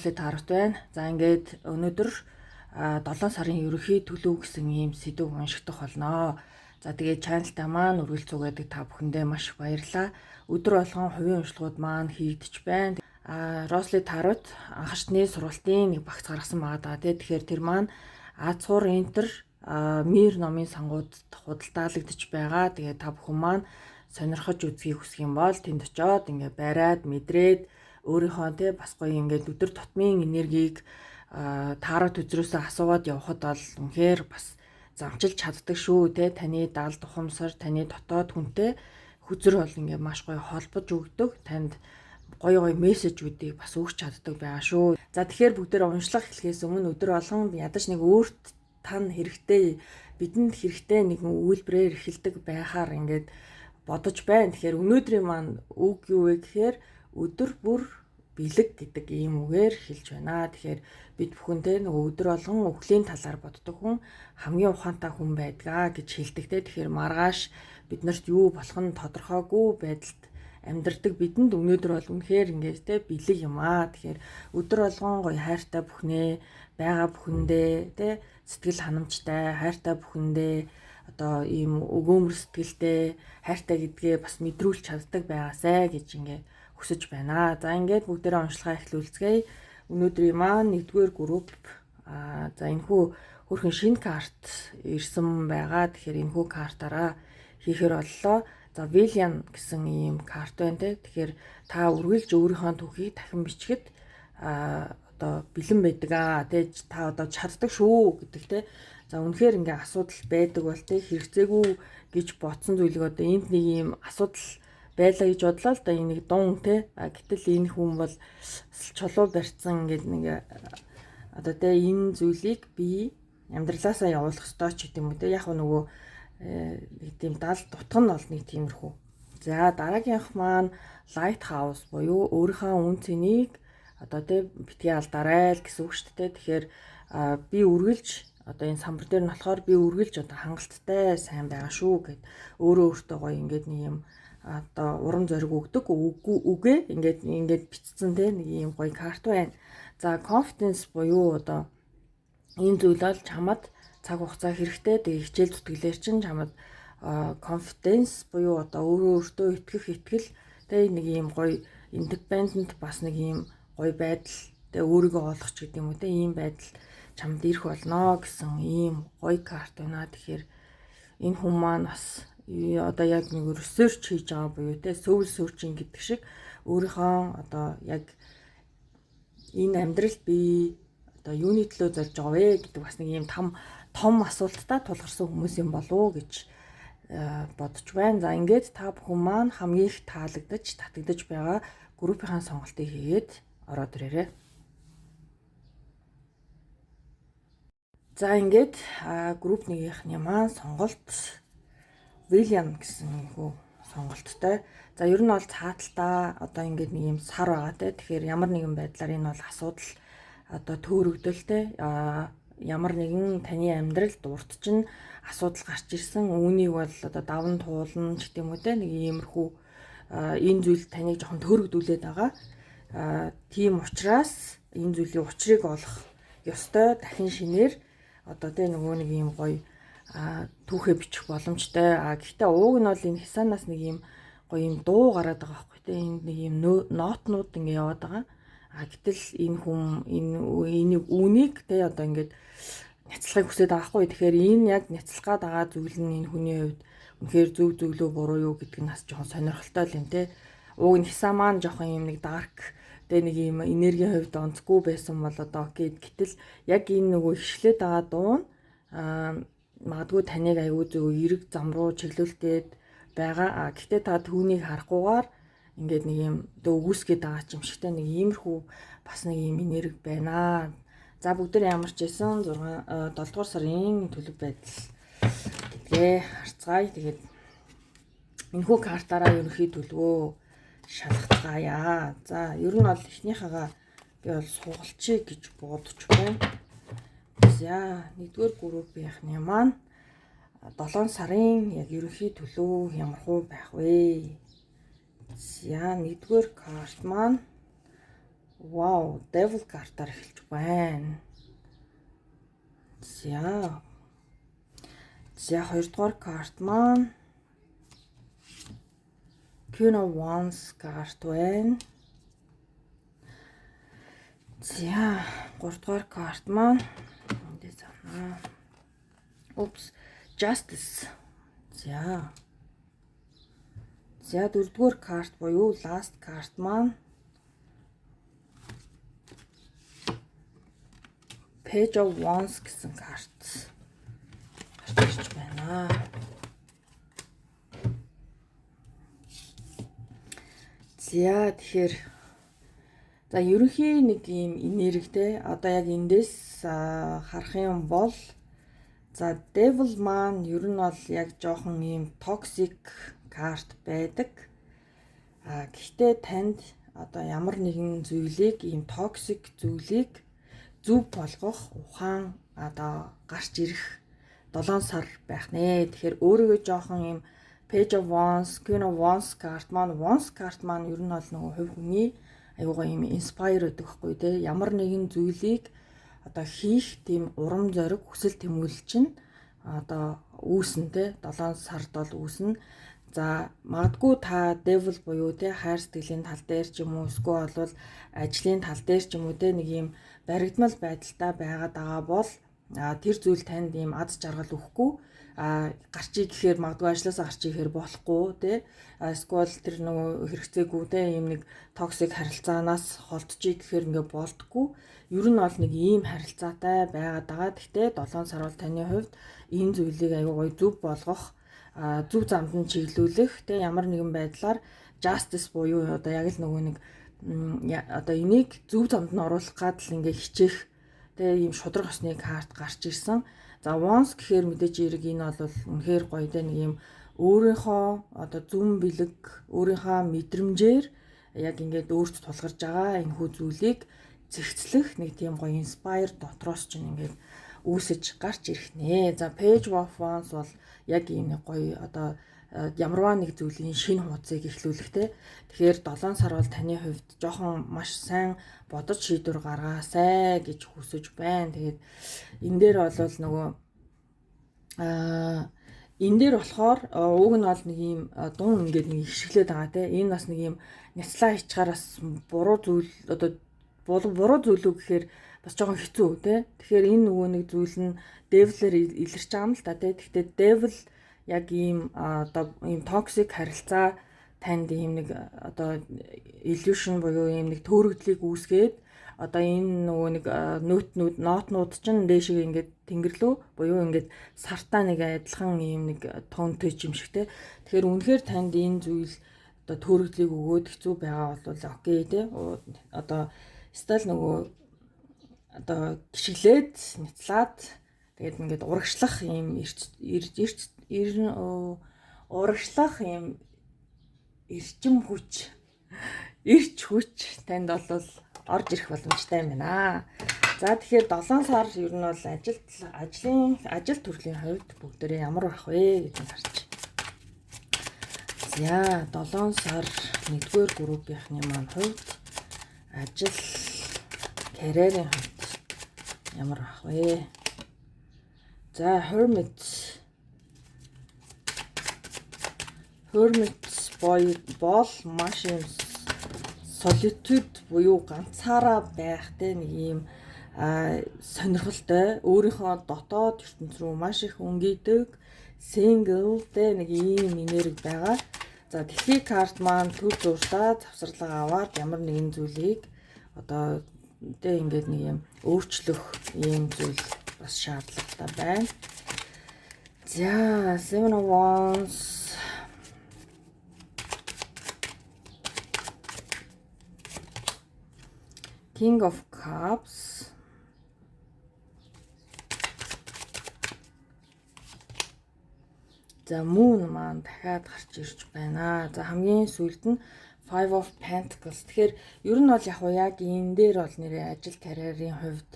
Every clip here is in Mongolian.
Росли Тарот байна. За ингээд өнөөдөр 7 сарын ерөнхий төлөв гэсэн ийм сэдэв уншигдах болно. За тэгээд channel-тай маань үргэлж зүгээдэг та бүхэндээ маш их баярлалаа. Өдөр болгон хувийн уншлагууд маань хийгдэж байна. Росли Тарот анхшны сургалтын нэг багц гаргасан байгаа даа. Тэгэхээр тэр маань Азхур Энтер Мир номын сангууд худалдаалагдж байгаа. Тэгээд та бүхэн маань сонирхож үзхийг хүсэх юм бол тэнд очиод ингээ бариад мэдрээд өөрийнхөө те бас гоё ингээд өдөр тутмын энергийг таарат үзрөөсөө асуугаад явхад бол үнэхээр бас замчилж чаддаг шүү те. Таны даалд ухамсар, таны дотоод хүнтэй хүзэр бол ингээ маш гоё холбож өгдөг. Танд гоё гоё мессежүүдийг бас өгч чаддаг байгаа шүү. За тэгэхээр бүгдээр уншлах эхлэхээс өмнө өдөр болгон ядаж нэг өөрт тань хэрэгтэй, бидэнд хэрэгтэй нэгэн үйлбэрээр эхэлдэг байхаар ингээд бодож байна. Тэгэхээр өнөөдрийн маань үг юу вэ гэхээр өдөр бүр бэлэг гэдэг ийм үгээр хэлж байна. Тэгэхээр бид бүхэн те нөгөө өдөр болгон өхлийн талаар боддог хүн хамгийн ухаантай хүн байдгаа гэж хэлдэг те. Тэгэхээр маргааш биднэрт юу болох нь тодорхойгүй байдалд амьдардаг бидэнд өнөөдөр бол үнэхээр ингээд те бэлэг юм аа. Тэгэхээр өдөр болгон гоё хайртай бүхнээ, байгаа бүхэндээ те сэтгэл ханамжтай, хайртай бүхэндээ одоо ийм өгөөмөр сэтгэлтэй, хайртай гэдгээ бас мэдрүүлж чаддаг байгаасай гэж ингээд хүсэж байна. За ингээд бүгдээрээ уншлагаа эхлүүлцгээе. Өнөөдрийн маань 1-р групп за энэхүү хөрхэн шинэ карт ирсэн байгаа. Тэгэхээр энэхүү картаараа хийхээр боллоо. За William гэсэн ийм карт байна те. Тэгэхээр та үргэлж өөрийнхөө түүхийг дахин бичгэд одоо бэлэн байдаг аа. Тэ та одоо чаддаг шүү гэдэг те. За үнэхээр ингээ асуудал байдаг бол те хэрэгцээгүй гэж бодсон зүйлийг одоо энд нэг ийм асуудал байлаа гэж бодлоо л да, энэ нэг дун те. Гэтэл энэ хүн бол чулуу барьцсан ингээд нэг одоо те энэ зүйлийг би амьдралаасаа явуулах ёстой ч гэдэм үү те. Яг нөгөө нэг тийм дал дутх нь бол нэг тиймэрхүү. За дараагийнх маань Lighthouse буюу өөрийнхөө үн цэнийг одоо те битгий алдаарай л гэсэн үг шүү дээ. Тэгэхээр би үргэлж одоо энэ самбар дээр нь болохоор би үргэлж одоо хангалттай сайн байгаа шүү гэд өөрөө өөртөө гоё ингээд нэг юм одоо урам зориг өгдөг үгээ ингээд бичсэн те нэг юм гоё карт байна. За confidence буюу одоо энэ зүйл бол чамд цаг хугацаа хэрэгтэй. Тэгээ хичээл зүтгэлээр чинь чамд confidence буюу одоо өөрөө өөртөө итгэх итгэл тэ нэг юм гоё independent бас нэг юм гоё байдал тэ өөрийгөө олох ч гэдэг юм уу те ийм байдал чамд ирэх болно гэсэн ийм гоё карт байна. Тэгэхээр энэ хүн маань бас одоо яг нэг research хийж байгаа буюу те soul searching гэдэг шиг өөрийнхөө одоо яг энэ амьдралд би одоо юуны төлөө зорж байгаа вэ гэдэг бас нэг ийм том том асуулттай тулгарсан хүмүүс юм болов уу гэж бодож байна. За ингээд та бүхэн маань хамгийн их таалагдаж, татагдаж байгаа группийн сонголтыг хийгээд ороод ирээрэй. За ингээд групп нэгийнхний маань сонголт William гэсэн хүү сонголттой. За ер нь бол цааталтаа одоо ингээд нэг юм сар байгаа те. Тэгэхээр ямар нэгэн байдлаар энэ бол асуудал одоо төөрөгдөл те. Ямар нэгэн таны амьдралд урт чинь асуудал гарч ирсэн. Үүнийг бол одоо даван туулна ч гэдэм үү те. Нэг иймэрхүү энэ зүйл таныг жоохон төөрөгдүүлээд байгаа. Тийм учраас энэ зүйлийн учрыг олох ёстой. Дахин шинээр одоо те нөгөө нэг юм гоё түүхээ бичих боломжтой. Гэхдээ ууг нь бол энэ хисанаас нэг юм гоё юм дуу гараад байгаа байхгүй те. Энд нэг юм нотнууд ингэ яваад байгаа. Гэтэл энэ хүн энэ үүнийг те одоо ингээд няцлахыг хүсээд байгаа байхгүй. Тэгэхээр энэ яг няцлах гад байгаа зүйл нь энэ хүний хувьд үнэхээр зөв зөвлөө буруу юу гэдэг нь бас жоохон сонирхолтой л юм те. Ууг нь хиса маань жоохон юм нэг dark тэ нэг юм энергийн хувьд онцгүй байсан бол одоо окей. Гэтэл яг энэ нөгөө хишлээд байгаа дуу нь магадгүй таныг аягүй зөв эрэг зам руу чиглүүлээд байгаа. Гэхдээ та түүнийг харахгүйгээр ингээд нэг юм одоо өгөөсгээд байгаа ч юм шигтэй нэг иймэрхүү бас нэг юм энерги байна. За бүгд ямар ч байсан 6 7 дугаар сарын төлөв байдал гэдгээ харцгаая. Тэгээд энэхүү картаараа ерөнхий төлөвөө шалгацгаая. За ер нь бол эхнийхээгээ би бол сугалчий гэж бодож байна. За 1-р группийнхний маань 7 сарын яг ерөнхий төлөв ямар хуу байх вэ? За 1-р карт маань Вау, Devil картаар эхэлж байна. За. За, хоёрдугаар карт маань Queen of Wands карт байна. За, гуравдугаар карт маань эндээс авнаа. Oops, Justice. За. За, дөрөвдүгээр карт буюу last карт маань Page of Wands гэсэн карт гарч ирж байна. За, тэгэхээр за ерөнхий нэг ийм энергитэй одоо яг эндээс харах юм бол за Devil маань ер нь бол яг жоохон ийм toxic карт байдаг. Гэхдээ танд одоо ямар нэгэн зүйлийг, ийм toxic зүйлийг зөв болгох ухаан одоо гарч ирэх 7 сар байх нэ. Тэгэхээр өөрийгөө жоохон ийм Page of Wands, Queen of Wands карт маань, Wands карт маань ер нь бол нөгөө хувь хүний аюугаа ийм inspire гэдэг байхгүй те. Ямар нэгэн зүйлийг одоо хийх тийм урам зориг, хүсэл тэмүүлэл чинь одоо үүснэ те. 7 сард бол үүснэ. За, магадгүй та devil буюу те хайр сэтгэлийн тал дээр ч юм уу, эсвэл бол ажлын тал дээр ч юм уу те нэг ийм баригдмал байдалтай байгаад байгаа бол тэр зүйл танд ийм аз жаргал өгөхгүй, гарчий гэхээр магадгүй ажилласаа гарчий гэхээр болохгүй те, эсвэл тэр нөгөө хэрэгцээгүй те ийм нэг toxic харилцаанаас холдчихъя гэхээр ингээ болдгоо. Ер нь бол нэг ийм харилцаатай байгаад байгаа. Гэхдээ 7 сар бол таны хувьд энэ зүйлийг аягүй гоё зөв болгох, зөв замд нь чиглүүлэх те, ямар нэгэн байдлаар justice буюу одоо яг л нөгөө нэг одоо энийг зөв замд нь оруулах гад л ингээ хичээх те ийм шударга ёсны карт гарч ирсэн. За, Wands гэхээр мэдээж хэрэг энэ бол үнэхээр гоё те нэг ийм өөрийнхөө одоо зүүн бэлэг, өөрийнхөө мэдрэмжээр яг ингээд өөрт тулгарч байгаа энэ хүү зүйлийг зэгцлэх нэг тийм гоё inspire дотроос чинь ингээд үүсэж гарч ирэх нэ. За, Page of Wands бол яг ийм нэг гоё одоо ямарваа нэг зүйлийн шинэ хуудсыг эхлүүлэх те. Тэгэхээр 7 сар бол таны хувьд жоохон маш сайн бодож шийдвэр гаргаасай гэж хүсэж байна. Тэгээд энэ дээр бол нөгөө энэ дээр болохоор уг нь бол нэг ийм дун ингээд нэг ишгэлээд байгаа те. Энэ бас нэг ийм няцлаа хичгаараас буруу зүйл, одоо буруу зүйл үү гэхээр бас жоохон хэцүү те. Тэгэхээр энэ нөгөө нэг зүйл нь devil-ээр илэрч байгаа юм л та те. Гэхдээ devil яг ийм одоо ийм toxic харилцаа танд ийм нэг одоо illusion буюу ийм нэг төөрөгдлийг үүсгээд одоо энэ нөгөө нэг нөтнүүд, нотнууд чинь дээшээ ингээд тэнгэрлүү буюу ингээд сартаа нэг адилхан ийм нэг тонтой юм шиг те. Тэгэхээр үнэхээр танд энэ зүйл одоо төөрөгдлийг өгөөд хэцүү байгаа бол okay те. Одоо стал нөгөө одоо гიშгэлээд няцлаад тэгээд ингээд урагшлах ийм эрч эрч урагшлах ийм эрчим хүч, эрч хүч танд бол орж ирэх боломжтой юм байна. За, тэгэхээр 7 сар ер нь бол ажил ажлын ажил төрлийн хувьд бүгдээрээ ямар байх вэ гэдгийг харж. За, 7 сар 1-р группийнхны маань хувьд ажил, карьерийн хувьд ямар байх вэ? За, Hermit boy бол маш юм solitude буюу ганцаараа байх те нэг ийм сонирхолтой, өөрийнхөө дотоод ертөнц рүү маш их өнгийдөг single те нэг ийм энерги байгаа. За, дэлхийн карт маань төр зууртаа завсарлага аваад ямар нэгэн зүйлийг одоо тэ ингээд нэг юм өөрчлөх ийм зүйл бас шаардлагатай байна. За, Seven of Wands, King of Cups, за, Moon маань дахиад гарч ирж байна. За, хамгийн сүүлд нь Five of Pentacles. Тэгэхээр ер нь бол яг уу яг энэ дээр бол нэрээ ажил карьерийн хувьд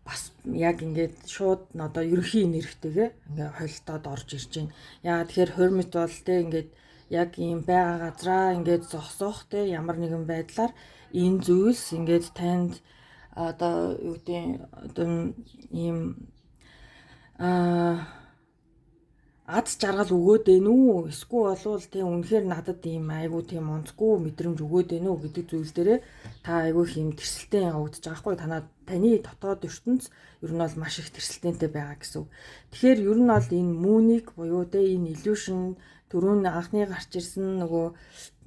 бас яг ингээд шууд одоо ерөнхий энергитэйгээ ингээ холилдоод орж ирж байна. Яа, тэгэхээр Hermit бол те ингээд яг ийм байгаа газраа ингээд зогсоох те ямар нэгэн байдлаар Энэ зүйлс ингээд танд одоо юу гэдэг одоо ийм аз жаргал өгөөд байна үү? Эсвэл болвол тийм үнэхээр надад ийм айгүй тийм онцгүй мэдрэмж өгөөд байна уу гэдэг зүйл дээрээ та айгүй их юм тэрсэлтэн явагдаж байгаа хгүй. Таны дотоод ертөнц ер нь бол маш их тэрсэлтэнтэй байгаа гэсэн үг. Тэгэхээр ер нь бол энэ moon ийг буюу те энэ illusion түрүүн анхны гарч ирсэн нөгөө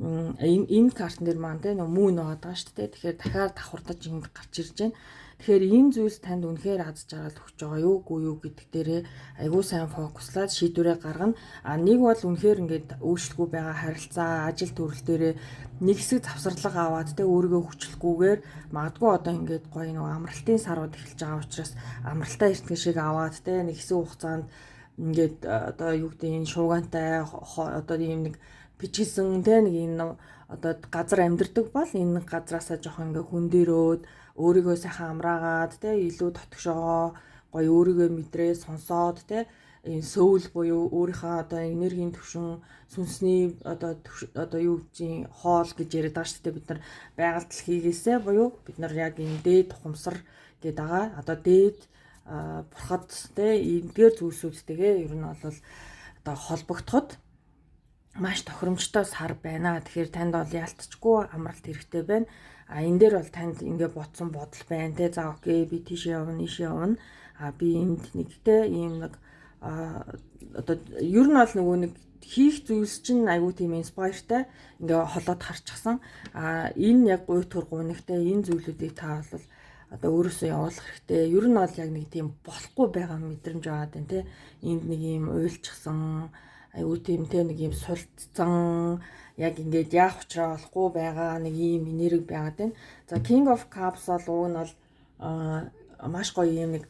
энэ картн дээр маань те нөгөө moon байгаа даа шүү дээ. Тэгэхээр дахиад давхардаж ингэ гарч ирж байна. Тэгэхээр энэ зүйлс танд үнэхээр аз жаргал өгч байгаа юу, үгүй юу гэдэг дээрээ айгүй сайн focus лаад шийдвэрээ гаргана. А нэг бол үнэхээр ингээд өөрчлөхгүй байгаа харилцаа, ажил төрөл дээрээ нэг хэсэг завсарлага аваад те өөрийгөө хүчлэхгүйгээр магадгүй одоо ингээд гоё нөгөө амралтын сарууд эхэлж байгаа учраас амралтаа эртхэн шиг аваад те нэг хэсэг хугацаанд ингээд одоо юу гэдэг энэ шуугантай одоо ийм нэг бичсэн те нэг энэ одоо газар амьдардаг бол энэ газраасаа жоохон ингээ хүн дээрөөд өөрийгөө сайхан амраагаад те илүү дотгошоо гоё өөрийгөө мэдрээ сонсоод те энэ soul буюу өөрийнхөө одоо энергийн түвшин, сүнсний одоо юу гэдгийг хоол гэж яриад байгаа шүү дээ. Бид нар байгаль дэлхийгээсээ буюу бид нар яг энэ дээд ухамсар гэдэг байгаа. Одоо дээд бурхад те эдгээр зүйлсүүдтэйгээ ер нь бол одоо холбогдоход маш тохиромжтой сар байна. Тэгэхээр танд бол яалтчгүй амралт хэрэгтэй байна. А энэ дээр бол танд ингээ бодсон бодол байна те. За okay, би тийшээ явна, ийшээ явна. А би энд нэгтэй ийм нэг одоо ер нь бол нөгөө нэг хийх зүйлс чинь айгүй тийм inspire тай ингээ холоод харчихсан. А энэ яг гуй төр гунигтай энэ зүйлүүдийг та бол одоо өөрөөсөө явуулах хэрэгтэй. Ер нь бол яг нэг тийм болохгүй байгаа мэдрэмж байгаа даа те. Энд нэг юм уйлчихсан, айгүй тийм те нэг юм сулцсан, яг ингээд яах учраа болохгүй байгаа нэг ийм энерги байгаад байна. За, King of Cups бол уг нь бол маш гоё юм нэг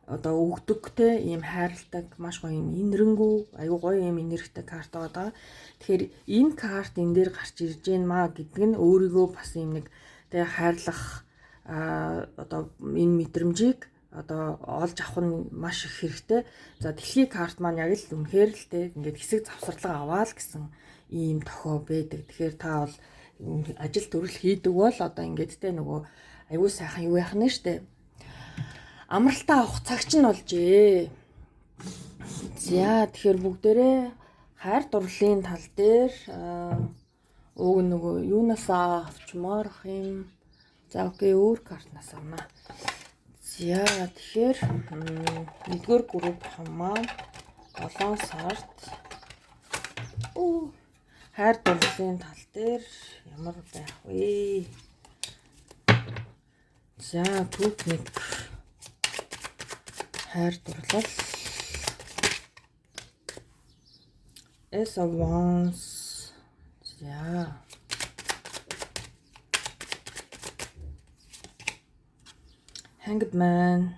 одоо өгдөг те ийм хайрладаг, маш гоё юм инэрэнгүү, айгүй гоё юм энергитэй карт байгаа. Тэгэхээр энэ карт энэ дээр гарч ирж гэн маа гэдэг нь өөрийгөө бас ийм нэг те хайрлах одоо энэ мэдрэмжийг одоо олж авах нь маш их хэрэгтэй. За, дэлхийн карт маань яг л үнэхээр л те ингээд хэсэг завсарлага аваа л гэсэн ийм тохио байдаг. Тэгэхээр та бол ажил төрөл хийдэг бол одоо ингээд те нөгөө аюу сайхан юу яах нь штэ. Амралтаа авах цаг чинь болжээ. За, тэгэхээр бүгдээрээ хайр дурлалын тал дээр уг нөгөө юунаас авчмаар ах юм. За, okay, өөр картнаас авна. За, тэгэхээр нэгдүгээр групп маань 7 сард хайр дурлалын тал дээр ямар байх вэ? За, групп 1 хайр дурлал. Ace of Wands. За. Hanged Man.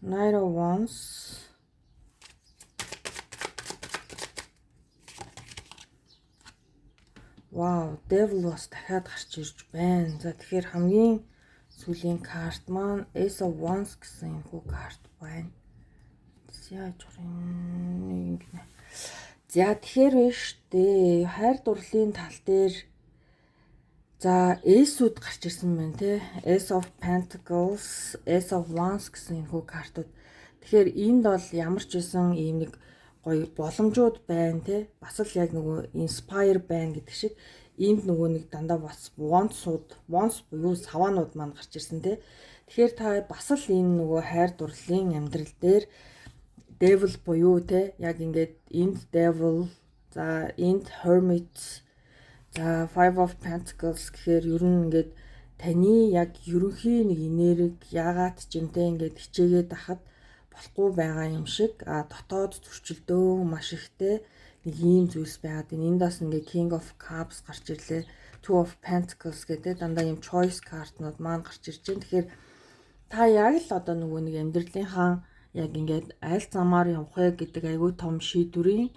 Knight of Wands. Вау, Devil бас дахиад гарч ирж байна. За, тэгэхээр хамгийн сүүлийн карт маань Ace of Wands гэсэн энэхүү карт байна. За, нэг ингэнэ. За, тэгэхээр биш дээ. Хайр дурлалын тал дээр за Ace-үүд гарч ирсэн байна те. Ace of Pentacles, Ace of Wands гэсэн энэхүү картууд. Тэгэхээр энд бол ямар ч байсан ийм нэг гоё боломжууд байна те. Бас л яг нөгөө inspire байна гэдэг шиг энд нөгөө нэг дандаа бас wands-ууд, wands буюу саваанууд маань гарч ирсэн те. Тэгэхээр та бас л энэ нөгөө хайр дурлалын амьдрал дээр devil буюу те яг ингээд энд devil, за энд hermit, за five of pentacles гэхээр ер нь ингээд таны яг ерөнхий нэг энерги яагаад ч юм те ингээд хичээгээд ахад болохгүй байгаа юм шиг дотоод зөрчилдөөн маш ихтэй нэг ийм зүйлс байгаад байна. Энд бас ингээ King of Cups гарч ирлээ. Two of Pentacles гэдэг дандаа ийм choice card-нууд маань гарч ирж байна. Тэгэхээр та яг л одоо нөгөө нэг амьдралынхаа яг ингээд аль замаар явах вэ гэдэг айгүй том шийдвэрийн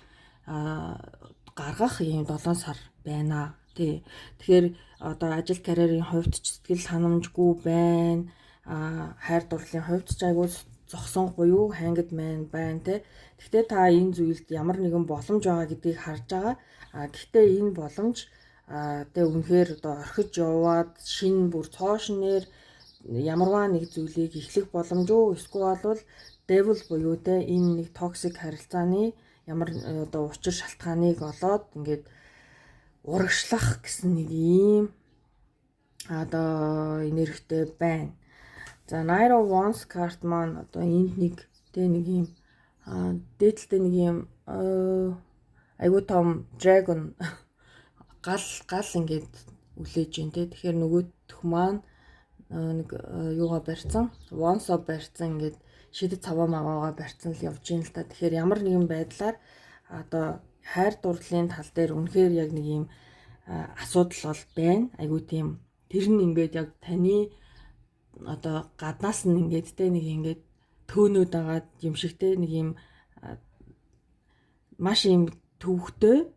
гаргах ийм 7 сар байна. Тий. Тэгэхээр одоо ажил карьерийн хувьд ч сэтгэл ханамжгүй байна. Хайр дурлалын хувьд ч айгүй зогсон буюу hanged man байна те. Гэхдээ та энэ зүйлд ямар нэгэн боломж байгаа гэдгийг харж байгаа. Гэхдээ энэ боломж тэгээ үнэхээр одоо орхиж яваад шинэ бүр цоо шинээр ямарваа нэг зүйлийг эхлэх боломж уу, эсвэл бол devil буюу те энэ нэг toxic харилцааны ямар одоо учир шалтгааныг олоод ингээд урагшлах гэсэн нэг ийм одоо энергитэй байна. За, Knight of Wands карт маань одоо энд нэг тэ нэг ийм дээдэлтэй нэг ийм айгуу том dragon гал гал ингээд үлээж байна те. Тэгэхээр нөгөөх маань нэг юугаа барьсан, Wands-о барьсан, ингээд шидэт цаваа маваагаа барьсан л явж гин л та. Тэгэхээр ямар нэгэн байдлаар одоо хайр дурлалын тал дээр үнэхээр яг нэг ийм асуудал бол байна. Айгуу тийм тэр нь ингээд яг таны одоо гаднаас нь ингээд те нэг ингээд төөнөөд агаад юм шиг те нэг ийм маш ийм төвөгтэй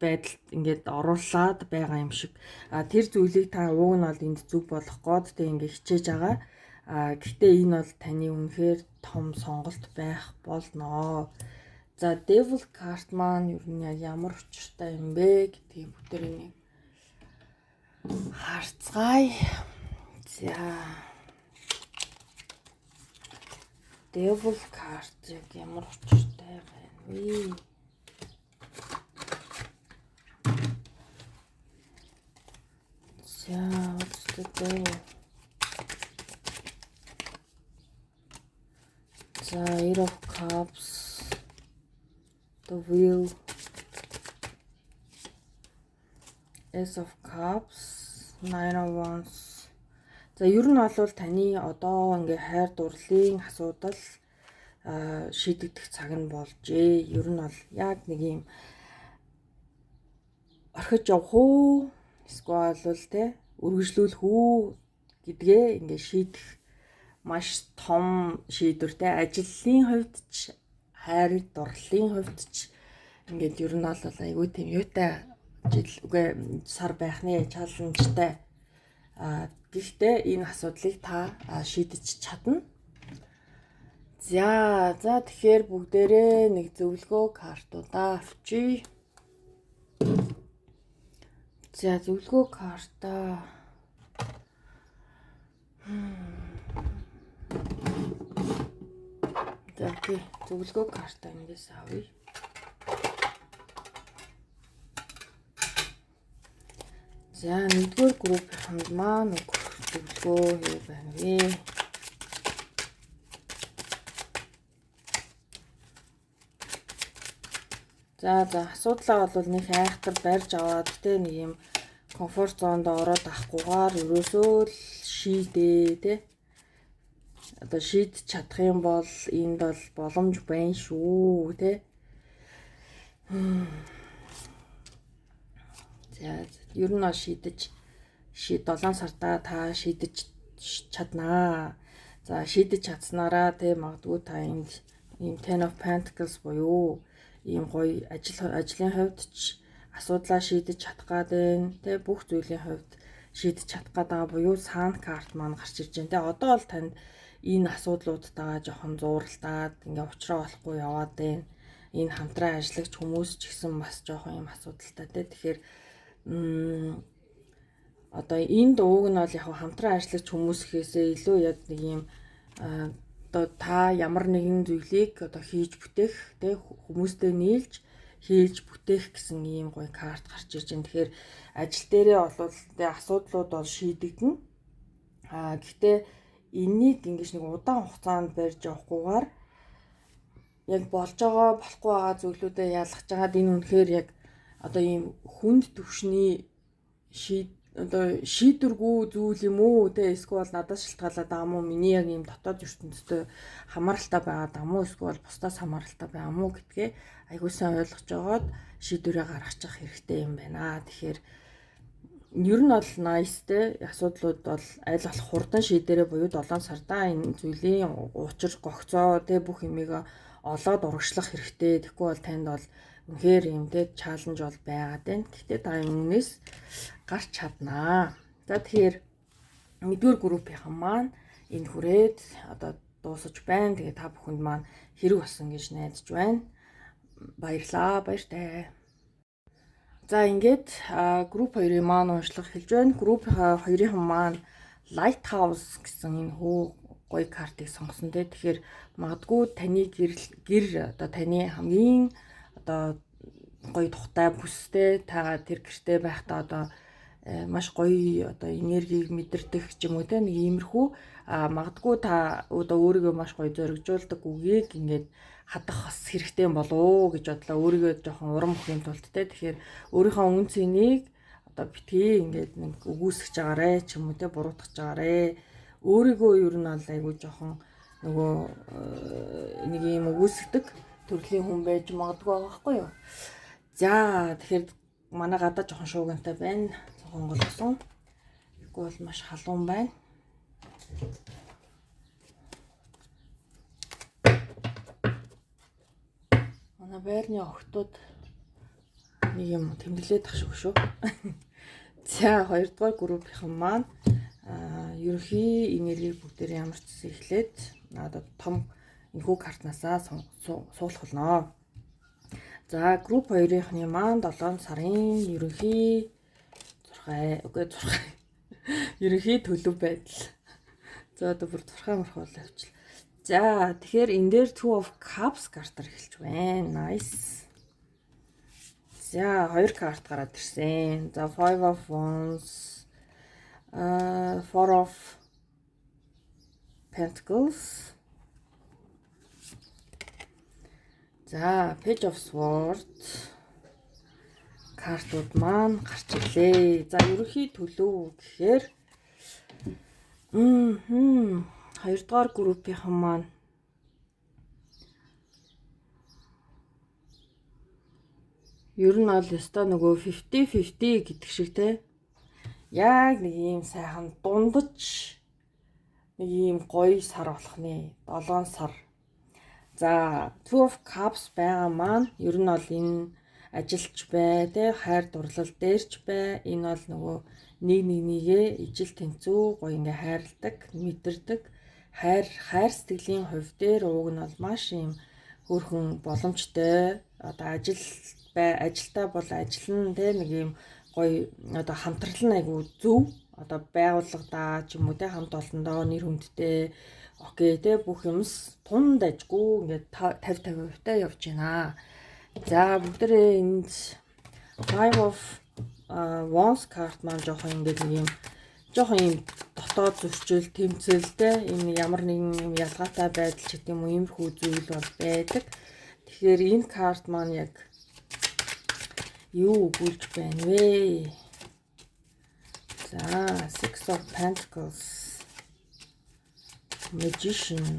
байдалд ингээд оруулаад байгаа юм шиг. Тэр зүйлийг та ууг нь бол энд зүг болох гээд те ингээд хичээж байгаа. Гэхдээ энэ бол таны үнэхээр том сонголт байх болноо. За, Devil card маань ер нь яг ямар учиртай юм бэ гэдгийг бүгдээрээ нэг харцгаая. За, Devil card яг ямар учиртай байна вэ? За, what's the devil? За, Eight of Cups, the Wheel, Ace of Cups, Nine of Wands. За, ер нь бол таны одоо ингээ хайр дурлалын асуудал шийдэгдэх цаг нь болжээ. Ер нь бол яг нэг юм орхиж явах уу? Эсвэл бол те үргэлжлүүлэх үү гэдгээ ингээ шийдэх маш том шийдвэртэй, ажлын хувьд ч, хайр дурлалын хувьд ч ингээд ер нь бол айгүй тийм юутай жил үгүй сар байх нэ, challenge-тай. Гэхдээ энэ асуудлыг та шийдэж чадна. За, тэгэхээр бүгдээрээ нэг зөвлөгөө картуудаа авчия. За, зөвлөгөө картаа. За, okay. Зөвлөгөө картаа эндээс авъя. За, нэгдүгээр группийнхэнд маань өгөх зөвлөгөө юу байна вэ? За, асуудлаа бол нэг айхтар барьж аваад те нэг юм comfort zone-д ороод авахгүйгээр ерөөсөө л шийдээ те. Одоо шийдэж чадах юм бол энд бол боломж байна шүү те. За, ер нь бол шийдэж 7 сартаа та шийдэж чаднаа. За, шийдэж чадсанараа те магадгүй та энд ийм Ten of Pentacles буюу ийм гоё ажлын хувьд ч асуудлаа шийдэж чадах гад байна. Тэ бүх зүйлийн хувьд шийдэж чадах гад байгаа буюу Sun карт маань гарч ирж байна. Тэ одоо бол танд энэ асуудлуудтайгаа жоохон зууралдаад ингээ уучраа болохгүй яваад байна. Энэ хамтран ажиллагч хүмүүс ч гэсэн бас жоохон юм асуудалтай те. Тэгэхээр одоо энд ууг нь бол яг хамтран ажиллагч хүмүүс гэхээсээ илүү яг нэг юм одоо та ямар нэгэн зүйлийг одоо хийж бүтээх тэ хүмүүстэй нийлж хийж бүтээх гэсэн ийм гоё карт гарч ирж байна. Тэгэхээр ажил дээрээ бол тэ асуудлууд бол шийдэгдэнэ. Гэхдээ энэнийг ингэж нэг удаан хугацаанд барьж явахгүйгээр яг болж байгаа, болохгүй байгаа зүйлүүдээ ялгаж хагаад энэ үнэхээр яг одоо ийм хүнд түвшний одоо шийдвэргүй зүйл юм уу те, эсвэл надаас шалтгаалаад байгаа юм уу, миний яг ийм дотоод ертөнцтэй хамааралтай байгаа юм уу, эсвэл бусдаас хамааралтай байгаа юм уу гэдгээ айгуу сайн ойлгож байгаад шийдвэрээ гаргачих хэрэгтэй юм байна. Тэгэхээр ер нь бол nice те, асуудлууд бол аль болох хурдан шийдэрээ буюу 7 сардаа энэ зүйлийн учир гогцоо те бүх юмыг олоод урагшлах хэрэгтэй. Тэгэхгүй бол танд бол үнэхээр юм те challenge бол байгаад байна. Гэхдээ та үүнээс гарч чаднаа. За, тэгэхээр нэгдүгээр группийнхан маань энэ хүрээд одоо дуусаж байна. Тэгээ та бүхэнд маань хэрэг болсон гэж найдаж байна. Баярлаа. Баяртай. За, ингээд групп 2-ын маань уншлага хэлж байна. Групп 2-ын маань Lighthouse гэсэн энэ хүү гоё картыг сонгосон те. Тэгэхээр магадгүй таны гэр одоо таны хамгийн одоо гоё тухтай бүстэй, та тэр гэртээ байхдаа одоо маш гоё одоо энергийг мэдэрдэг ч юм уу те, нэг иймэрхүү. Магадгүй та одоо өөрийгөө маш гоё зоригжуулдаг үгийг ингээд хадах бас хэрэгтэй болов уу гэж бодлоо. Өөрийгөө жоохон урам өгөхийн тулд те. Тэгэхээр өөрийнхөө үнэ цэнийг одоо битгий ингээд нэг үгүйсгэж байгаарэ ч юм уу те, буруутгаж байгаарэ. Өөрийгөө ер нь бол айгүй жоохон нөгөө нэг юм үгүйсгдэг төрлийн хүн байж магадгүй байгаа байхгүй юу. За, тэгэхээр манай гадаа жоохон шуугантай байна. Цонхон голгосон. Тэгэхгүй бол маш халуун байна. Манай байрны охтууд нэг юм тэмдэглээд ах шиг шүү. За, хоёрдугаар группийнхан маань ерөнхий энергийг бүгдээр ямар ч зүйл эхлээд одоо том энэхүү картнаасаа суулгах болно. За, групп 2-ынхны маань 7 сарын ерөнхий зурхай, үгүй, зурхай. Ерөнхий төлөв байдал. За, одоо бүр зурхай мөрх бол авчил. За, тэгэхээр энэ дээр Two of Cups картаар эхэлж байна. Nice. За, хоёр карт гараад ирсэн. За, Five of Wands, Four of Pentacles. За, Page of Swords картууд маань гарч ирлээ. За, ерөнхий төлөв гэхээр хоёрдугаар группийнхан маань ер нь бол ёстой нөгөө 50 50 гэдэг шиг те. Яг нэг ийм сайхан дундаж нэг ийм гоё сар болох нэ. 7 сар. За, Two of Cups байгаа маань ер нь бол энэ ажилч бай, те, хайр дурлал дээрч бай. Энэ бол нөгөө нэг нэг нэгээ ижил тэнцүү гоё ингээ хайрладаг, мэдэрдэг. Хайр хайр сэтгэлийн хувь дээр ууг нь бол маш ийм хөөрхөн боломжтой. Одоо ажил бай, ажилдаа бол ажил нь те, нэг ийм гоё одоо хамтрал нь айгу зөв, одоо байгууллагадаа ч юм уу те, хамт олондоо нэр хүндтэй, okay те, бүх юмс тунд ажгүй ингээд 50 50% та явж байна. За, бүгдээрээ энд Five of Wands карт маань жоохон ингээд нэг юм жоохон юм дотоод зөрчил, тэмцэлтэй энэ ямар нэгэн юм ялгаатай байдал ч гэдэг юм уу, иймэрхүү зүйл бол байдаг. Тэгэхээр энэ карт маань яг юу өгүүлж байна вэ? За, Six of Pentacles, Magician,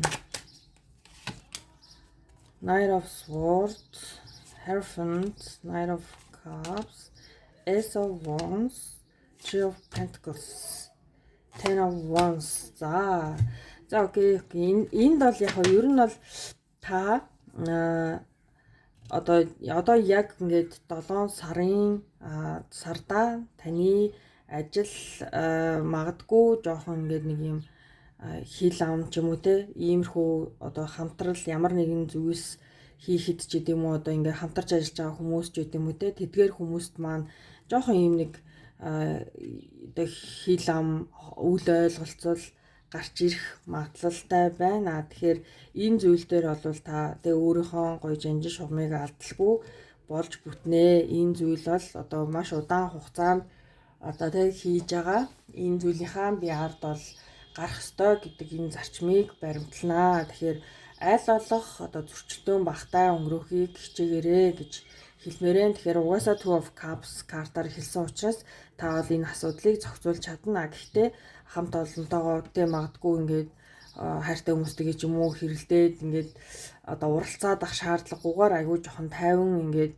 Knight of Swords, Hierophant, Knight of Cups, Ace of Wands, Three of Pentacles, Ten of Wands. За. За, okay. Энэ энд бол яг ер нь бол та одоо яг ингээд 7 сарын сардаа таны ажил магадгүй жоохон ингээд нэг юм хил ам ч юм уу те, иймэрхүү одоо хамтрал ямар нэгэн зүйлс хийхэд ч гэдэм үү, одоо ингээд хамтарч ажиллаж байгаа хүмүүс ч гэдэм үү те, тэдгээр хүмүүст маань жоохон ийм нэг одоо хил ам үл ойлголцол гарч ирэх магадлалтай байна. Тэгэхээр энэ зүйл дээр бол та тэгээ өөрийнхөө гоё жанжин шугамыг алдалгүй болж бүтнэ. Энэ зүйл бол одоо маш удаан хугацаанд одоо тэг хийж байгаа энэ зүйлийнхаа би ард бол гарах ёстой гэдэг энэ зарчмыг баримтланаа. Тэгэхээр аль болох одоо зөрчилдөөн багатай өнгөрөхийг хичээгээрэй гэж хэлмээрэн. Тэгэхээр угаасаа Two of Cups картаар хэлсэн учраас та бол энэ асуудлыг зохицуулж чадна. Гэхдээ хамт олонтойгоо тэ магадгүй ингээд хайртай хүмүүстэйгээ ч юм уу хэрэлдээд ингээд одоо уралцаад ах шаардлагагүйгээр айгүй жоохон тайван ингээд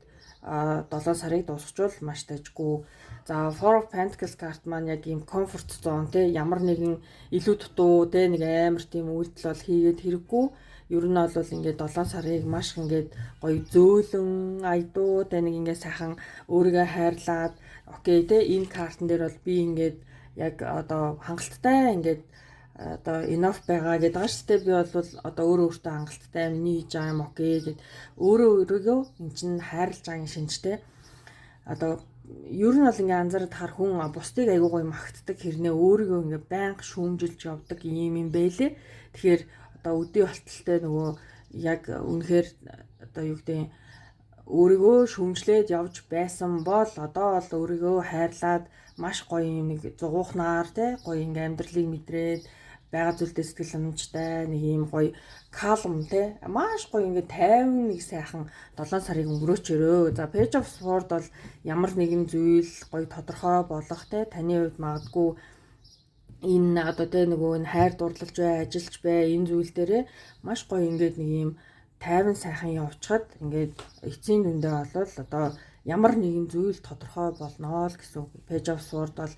7 сарыг дуусгачвал маш дажгүй. За, Four of Pentacles карт маань яг ийм comfort zone те, ямар нэгэн илүү дутуу те, нэг амар тийм үйлдэл бол хийгээд хэрэггүй. Ер нь бол ингээд 7 сарыг маш ингээд гоё зөөлөн айдуу те, нэг ингээд сайхан өөрийгөө хайрлаад, okay те, энэ картн дээр бол би ингээд яг одоо хангалттай ингээд одоо enough байгаа гэдэг байгаа шүү дээ. Би бол одоо өөрөө өөртөө хангалттай, миний хийж байгаа юм okay гэд өөрөө өөрийгөө эн чинь хайрлаж байгаа юм шинжтэй. Одоо Ер нь бол ингээ анзаараад хар хүн бусдыг айгуу гоё магтдаг хэрнээ өөрийгөө ингээ байнга шүүмжилж явдаг юм юм бэлээ. Тэгэхээр одоо өдий болтолтой нөгөө яг үнэхээр одоо юу гэдэг өөрийгөө шүүмжлээд явж байсан бол одоо бол өөрийгөө хайрлаад маш гоё юм нэг зугуухнаар те гоё ингээ амьдралыг мэдрээд байгаа зүйлдээ сэтгэл хангамжтай нэг юм гоё calm те маш гоё ингээ тайван нэг сайхан 7 сарыг өнгөрөөчөрөө. За, Page of Sword бол ямар нэгэн зүйл гоё тодорхой болох те, таны хувьд магадгүй энэ одоо те нөгөө энэ хайр дурлалж бай, ажиллаж бай, энэ зүйл дээрээ маш гоё ингээд нэг юм тайван сайхан явчихад ингээд эцсийн дүндээ болвол одоо ямар нэгэн зүйл тодорхой болноо л гэсэн үг. Page of Sword бол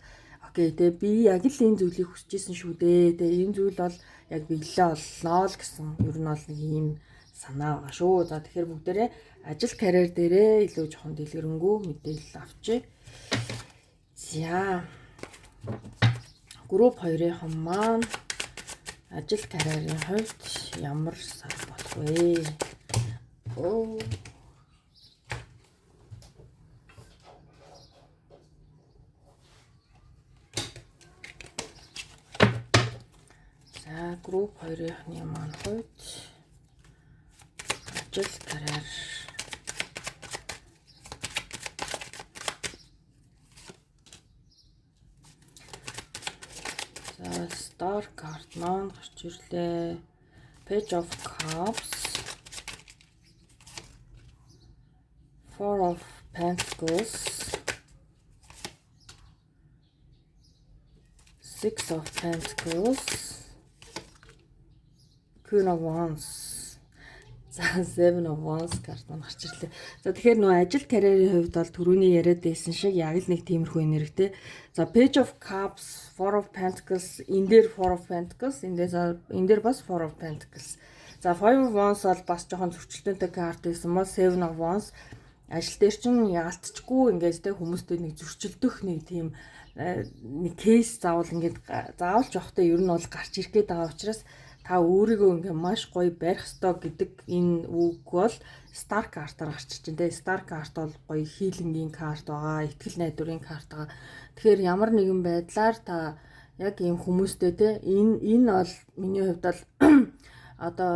okay те, би яг л энэ зүйлийг хүсэж исэн шүү дээ. Те, энэ зүйл бол яг биелэлээ олноо л гэсэн ер нь бол нэг ийм санаа байгаа шүү. За, тэгэхээр бүгдээрээ ажил карьер дээрээ илүү жоохон дэлгэрэнгүй мэдээлэл авчээ. За, group 2-ын маань ажил карьерийн хувьд ямар сар болох вэ? Оо. За, group 2-ын маань хувьд ажил карьер. За, Star card маань гарч ирлээ. Page of Cups. Four of Pentacles. Six of Pentacles. Queen of Wands. За, Seven of Wands карт маань гарч ирлээ. За, тэгэхээр нөгөө ажил карьерийн хувьд бол түрүүний яриад байсан шиг яг л нэг тиймэрхүү энергитэй. За, Page of Cups, Four of Pentacles, энэ дээр Four of Pentacles, энэ дээр, за, энэ дээр бас Four of Pentacles. За, Five of Wands бол бас жоохон зөрчилдөөнтэй карт байсан бол Seven of Wands ажил дээр чинь яалтчгүй ингээд те хүмүүстэй нэг зөрчилдөх нэг тийм нэг case заавал ингээд заавал жоохтой ер нь бол гарч ирэх гээд байгаа учраас та өөрийгөө ингээ маш гоё барих ёстой гэдэг энэ үг бол Star картаар гарч ирж байна те. Star карт бол гоё healing ийн карт байгаа, итгэл найдварын карт байгаа. Тэгэхээр ямар нэгэн байдлаар та яг ийм хүмүүстэй те энэ бол миний хувьд бол одоо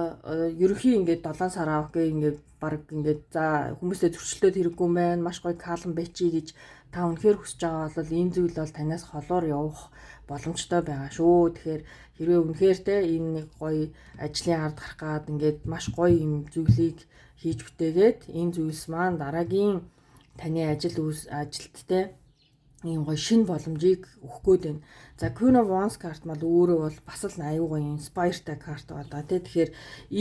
ерөнхий ингээд 7 сараа okay, ингээд баг ингээд за хүмүүстэй зөрчилдөд хэрэггүй юм байна. Маш гоё calm байчий гэж та үнэхээр хүсэж байгаа бол энэ зүйл бол танаас холоор явах боломжтой байгаа шүү. Тэгэхээр хэрвээ үнэхээр те энэ нэг гоё ажлын ард гарах гад ингээд маш гоё юм зүйлийг хийж бүтээгээд энэ зүйлс маань дараагийн таны ажил үүс ажилт те ийм гоё шинэ боломжийг өгөх гээд байна. За, Queen of Wands карт мал өөрөө бол бас л аюу гоё inspire-тай карт байгаа да тий. Тэгэхээр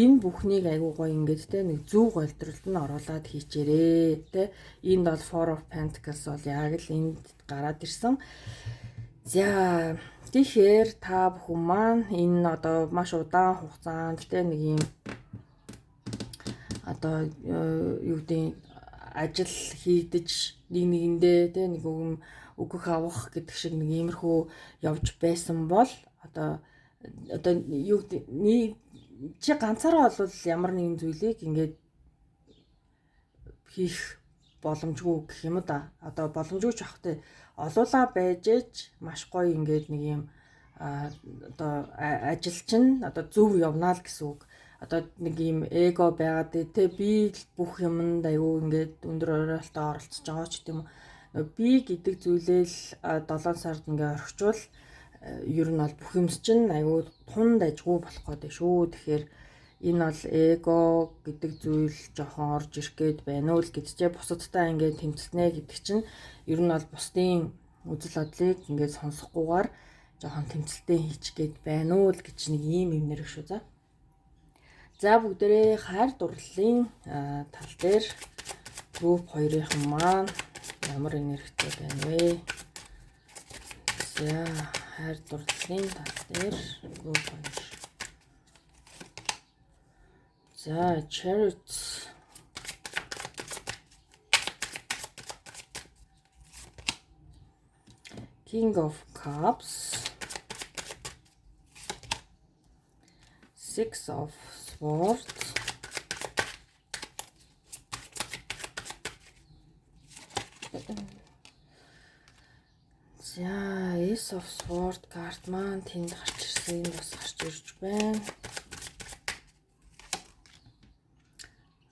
энэ бүхнийг аюу гоё ингээд те нэг зөв голдролд нь оруулаад хийчээрээ тий. Энд бол Four of Pentacles бол яг л энд гараад ирсэн. За, тэгэхээр та бүхэн маань энэ одоо маш удаан хугацаанд те нэг ийм одоо юу гэдэг ажил хийгдэж нэг нэгэндээ те нэг юм өгөх авах гэдэг шиг нэг иймэрхүү явж байсан бол одоо юу гэдэг чи ганцаараа бол ямар нэгэн зүйлийг ингээд хийх боломжгүй гэх юм да. Одоо боломжгүй ч ахтай олуулаа байж ээж маш гоё ингээд нэг юм одоо ажил чинь одоо зөв явнаа л гэсэн үг. Одоо нэг юм эго байгаад те, би л бүх юмд аюу ингээд өндөр ороолтоо оролцож байгаа ч гэдэм юм. Би гэдэг зүйлээ л 7 сард ингээ орхичвол ер нь бол бүх юмс чинь аюу тунд ажгүй болох гэдэг шүү. Тэгэхээр энэ бол эго гэдэг зүйл жоохон орж ирэх гээд байна уу л гэж чээ, бусадтай ингээд тэмцэлнэ гэдэг чинь ер нь бол бусдын үзэл бодлыг ингээд сонсохгүйгээр жоохон тэмцэлтэй хийчих гээд байна уу л гэж нэг ийм юм нэрэх шүү. За. За, бүгдээрээ хайр дурлалын тал дээр group 2-ын маань ямар энергитэй байна вэ? За, хайр дурлалын тал дээр group 2. За, Chariot, King of Cups, Six of Swords, За, Ace of Sword карт маань тэнд гарч ирсэн, энд бас гарч ирж байна.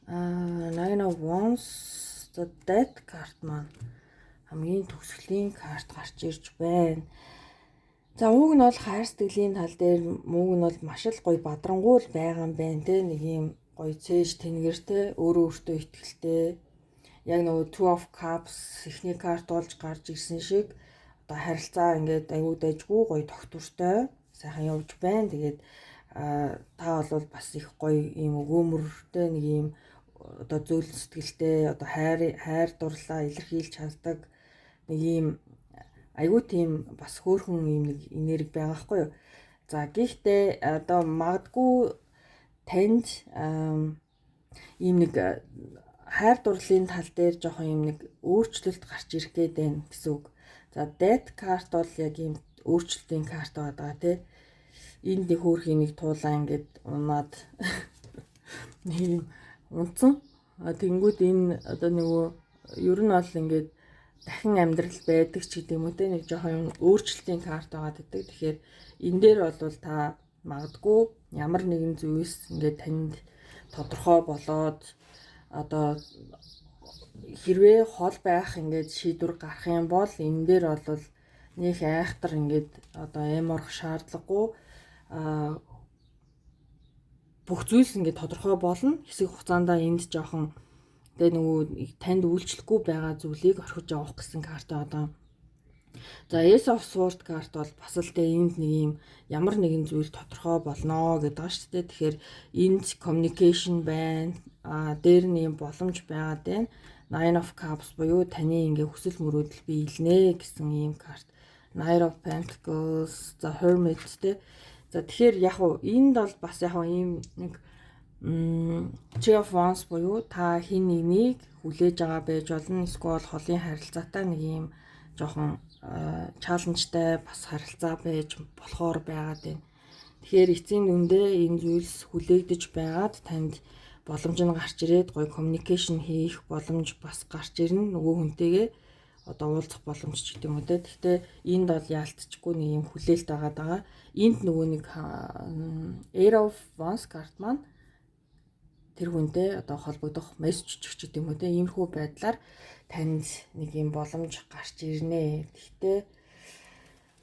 Nine of Wands, the Death карт маань хамгийн төгсгөлийн карт гарч ирж байна. За, уг нь бол хайр сэтгэлийн тал дээр мууг нь бол маш л гоё бадрангуул байгаа юм байна те, нэг юм гоё цээж тэнгэртэй, өөрөө өөртөө итгэлтэй. Яг нөгөө Two of Cups эхний карт болж гарч ирсэн шиг одоо харилцаа ингээд аягүй дайжгүй, гоё тогтвортой сайхан явж байна. Тэгээд та бол бас их гоё ийм өгөөмөртэй, нэг ийм одоо зөөлөн сэтгэлтэй, одоо хайр хайр дурлаа илэрхийлж чаддаг нэг ийм айгүй тийм бас хөөрхөн ийм нэг энерги байгаа хгүй юу. За, гэхдээ одоо магадгүй танд ийм нэг хайр дурлалын тал дээр жоохон ийм нэг өөрчлөлт гарч ирэх гээд байна гэсэн үг. За, Death card бол яг ийм өөрчлөлтийн карт байгаа тий. Энд нэг хөөрхийн нэг туулаа ингээд унаад нэг юм унтсан. Тэнгүүд энэ одоо нөгөө ер нь бол ингээд дахин амьдрал байдаг ч гэдэг юм уу те, нэг жоохон юм өөрчлөлтийн карт байгаа гэдэг. Тэгэхээр энэ дээр бол та магадгүй ямар нэгэн зүйлс ингээд танд тодорхой болоод, одоо хэрвээ хол байх ингээд шийдвэр гарах юм бол энэ дээр бол нэг айхтар ингээд одоо эм орох шаардлагагүй, бүх зүйлс ингээд тодорхой болно. Хэсэг хугацаанд энд жоохон тэгээ нөгөө танд үйлчлэхгүй байгаа зүйлийг орхиж явах гэсэн карт одоо. За, Ace of Sword карт бол бас л тэ энд нэг юм ямар нэгэн зүйл тодорхой болно гэдэг байгаа шүү дээ. Тэгэхээр энд communication байна. Дээр нь юм боломж байгаад байна. Nine of Cups буюу таны ингээ хүсэл мөрөөдөл биелнэ гэсэн ийм карт. Knight of Pentacles, за, Hermit те. За, тэгэхээр яг уу энд бол бас яг уу ийм нэг Three of Wands буюу та хин нэгнийг хүлээж байгаа байж болно. Эсвэл холын харилцаатай нэг ийм жоохон challenge тай бас харилцаа байж болохоор байгаад байна. Тэгэхээр эцсийн дүндээ энэ зүйлс хүлээгдэж байгаад танд боломж нь гарч ирээд гоё communication хийх боломж бас гарч ирнэ. Нөгөө хүнтэйгээ одоо уулзах боломж ч гэдэг юм уу те. Гэхдээ энд бол яалтчгүй нэг юм хүлээлт байгаа даа. Энд нөгөө нэг Eight of Wands карт маань тэр хүнтэй одоо холбогдох, мессеж өчөх ч гэдэг юм уу те. Иймэрхүү байдлаар танд нэг юм боломж гарч ирнэ. Гэхдээ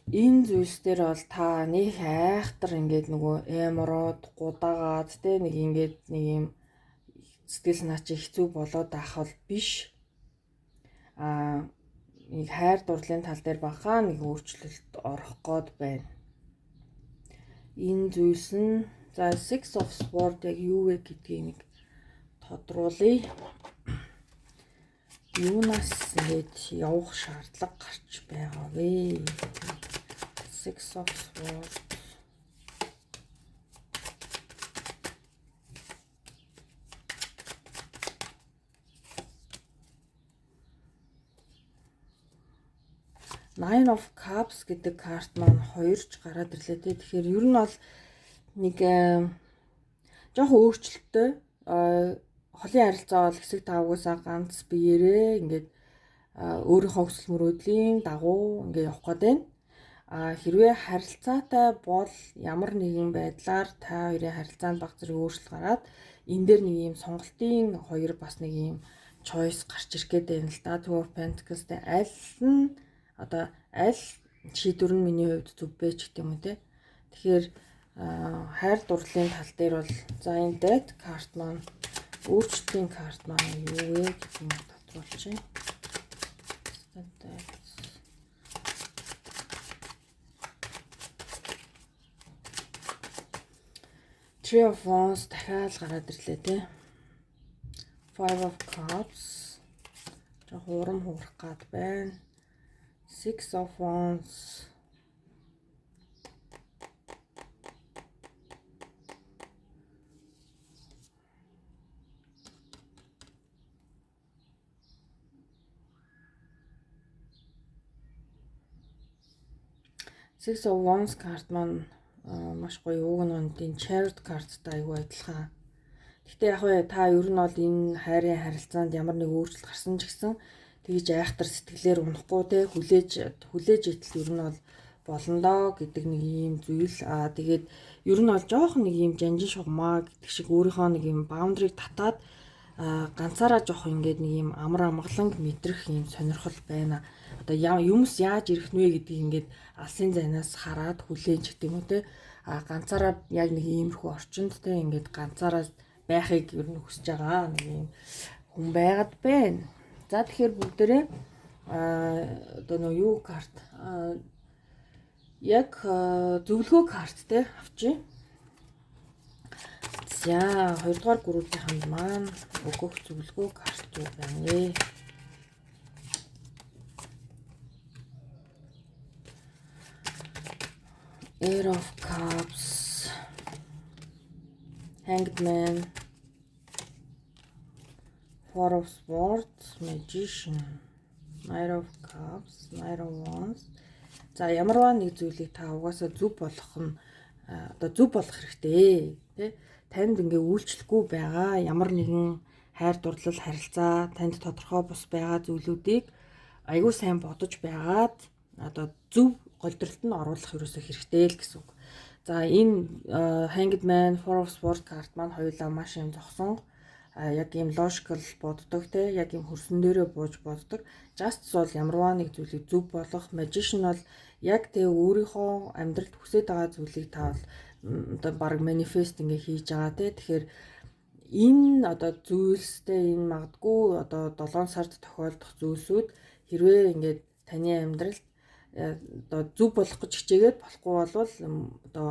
энэ зүйлс дээр бол та нэг айхтар ингээд нөгөө эмороод гудаагаад те, нэг ингээд нэг юм сэтгэл санаа чи хэцүү болоод авах бол биш. Нэг хайр дурлалын тал дээр бахаа нэг өөрчлөлт орох гээд байна. Энэ зүйлс нь, за, Six of Swords яг юу вэ гэдгийг нэг тодруулъя. Юунаас ингэж явах шаардлага гарч байгаа вэ? Six of Swords. Nine of Cups гэдэг карт маань хоёрч гараад ирлээ те. Тэгэхээр ер нь бол нэг жоохон өөрчлөлттэй холын харилцаа бол хэсэг тавгуусаа ганц биеэрээ ингээд өөрийнхөө хүсэл мөрөөдлийн дагуу ингээд явах гээд байна. Хэрвээ харилцаатай бол ямар нэгэн байдлаар та хоёрын харилцаанд баг зэрэг өөрчлөлт гараад энэ дээр нэг юм сонголтын хоёр бас нэг юм choice гарч ирэх гээд байна л да. Two of Pentacles-тэй аль нь одоо аль шийдвэр нь миний хувьд зөв бэ ч гэдэг юм уу те. Тэгэхээр хайр дурлалын тал дээр бол, за, энэ Death card маань, өөрчлөлтийн карт маань юу вэ гэдгийг тодруулчих. Death. Three of Wands дахиад гараад ирлээ те. Five of Cups. Жох урам хуурах гад байна. Six of Wands. Six of Wands карт маань маш гоё, уг нь энэ Chariot карттай айгүй адилхан. Гэхдээ яг та ер нь бол энэ хайрын харилцаанд ямар нэг өөрчлөлт гарсан ч гэсэн Тэгж айхтар сэтгэлээр унахгүй те, хүлээж итэл ер нь бол болно доо гэдэг нэг ийм зүйл. Тэгээд ер нь бол жоохон нэг ийм жанжин шугамаа гэдэг шиг өөрийнхөө нэг ийм boundary-г татаад ганцаараа жоох ингээд нэг ийм амар амгаланг мэдрэх ийм сонирхол байна. Одоо юмс яаж ирэх нь вэ гэдгийг ингээд алсын зайнаас хараад хүлээн ч гэдэг юм уу те. Ганцаараа яг нэг иймэрхүү орчинд те ингээд ганцаараа байхыг ер нь хүсэж байгаа нэг ийм хүн байгаад байна. За тэгэхээр бүгдээрээ одоо нөө юу карт яг зөвлөгөө карт те авчи. За 2 дугаар группийнхэнд маань өгөх зөвлөгөө карт юу байна вэ? Eight of Cups, Hanged Man, Four of Swords, Magician, Knight of Cups, Knight of Wands. За, ямарваа нэг зүйлийг та угаасаа зөв болгох нь одоо зөв болох хэрэгтэй, тий? Танд ингээ үйлчлэхгүй байгаа ямар нэгэн хайр дурлал, харилцаа, танд тодорхой бус байгаа зүйлүүдийг айгүй сайн бодож байгаад одоо зөв голдролт нь оруулах ерөөсөө хэрэгтэй л гэсэн үг. За, энэ Hanged Man, Four of Swords карт маань хоёулаа маш юм зогсон, яг ийм logical боддог те, яг ийм хөрсөн дээрээ бууж боддог. Justice бол ямарваа нэг зүйлийг зөв болгох, Magician бол яг тэ өөрийнхөө амьдралд хүсэж байгаа зүйлийг та бол одоо баг manifest ингээ хийж байгаа те. Тэгэхээр энэ одоо зүйлстэй энэ магадгүй одоо 7 сард тохиолдох зүйлсүүд хэрвээ ингээд таны амьдралд одоо зөв болох гэж хичээгээд болохгүй болвол одоо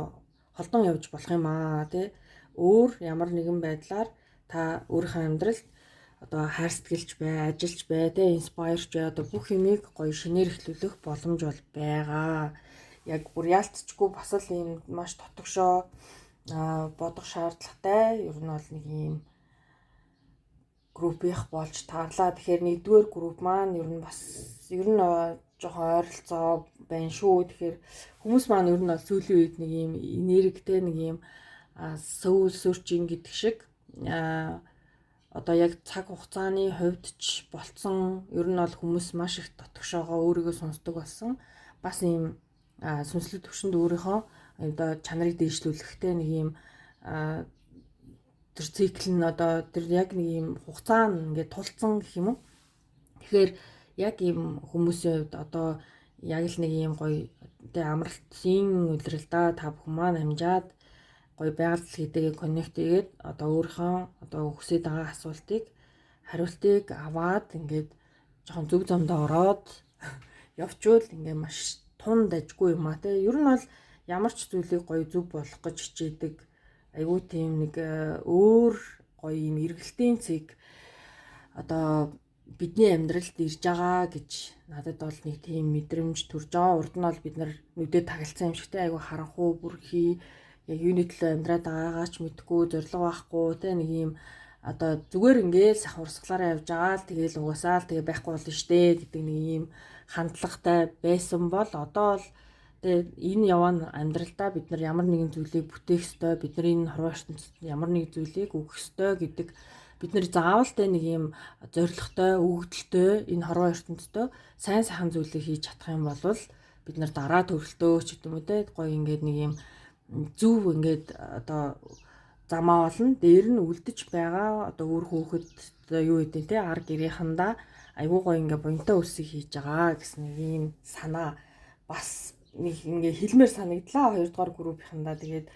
холдон явж болох юм аа тий. Өөр ямар нэгэн байдлаар та өөрийнхөө амьдралд одоо хайр сэтгэлч бай, ажиллаж бай, тэ inspire ч бай, одоо бүх юмыг гоё шинээр эхлүүлэх боломж бол байгаа. Яг бүр яалтчгүй бас л ийм маш дотогшоо бодох шаардлагатай. Ер нь бол нэг ийм группийнх болж таарлаа. Тэгэхээр нэгдүгээр групп маань ер нь бас ер нь жоохон ойролцоо байна шүү. Тэгэхээр хүмүүс маань ер нь бол сүүлийн үед нэг ийм энергитэй, нэг ийм soul searching гэдэг шиг одоо яг цаг хугацааны хувьд ч болцсон, ер нь бол хүмүүс маш их дотгошоогоо өөрийгөө сонсдог болсон. Бас ийм сүнслэг төвшөнд өөрийнхөө одоо чанарыг дээшлүүлэхтэй нэг ийм тэр цикл нь одоо тэр яг нэг ийм хугацаа нь ингээд тулцсан гэх юм уу. Тэгэхээр яг ийм хүмүүсийн хувьд одоо яг л нэг ийм гоё тэ амралтын улирал да, та бүхэн маань амжаад гоё байгаль дэлхийтэйгээ connect хийгээд одоо өөрийнхөө одоо хүсэж байгаа асуултыг хариултыг аваад ингээд жоохон зөв замдаа ороод явчвал ингээ маш тун дажгүй юм а те. Ер нь бол ямар ч зүйлийг гоё зөв болгох гэж хичээдэг, айгүй тийм нэг өөр гоё юм эргэлтийн цэг одоо бидний амьдралд ирж байгаа гэж надад бол нэг тийм мэдрэмж төрж байгаа. Урд нь бол бид нар нүдээ тагалцсан юм шигтэй айгүй харанхуу бүрхий, яг юуны төлөө амьдраад байгаагаа ч мэдэхгүй, зорилго байхгүй те, нэг юм одоо зүгээр ингээл сах урсгалаараа явж байгаа л тэгэл угаасаа л тэгээ байхгүй болно штэ гэдэг нэг юм хандлагатай байсан бол одоо л тэгээ энэ яваа амьдралдаа бид нар ямар нэгэн зүйлийг бүтээх ёстой, бид нар энэ хорвоо ертөнцид ямар нэг зүйлийг өгөх ёстой гэдэг, бид нар заавал тэ нэг юм зоригтой, өгөгдөлтэй энэ хорвоо ертөнцийн сайн сайхан зүйлийг хийж чадах юм бол бид нар дараа төрөлтөө ч гэдэг юм уу те, гоё ингээд нэг юм зөв ингээд одоо замаа болно. Дээр нь үлдэж байгаа одоо үр хүүхэд одоо юу гэдэг те, ар гэрийнхэндээ айгуу гоё ингээ буянтай үлсийг хийж байгаа гэсэн нэг ийм санаа бас нэг ингээ хэлмээр санагдлаа хоёрдугаар группийнхандаа. Тэгээд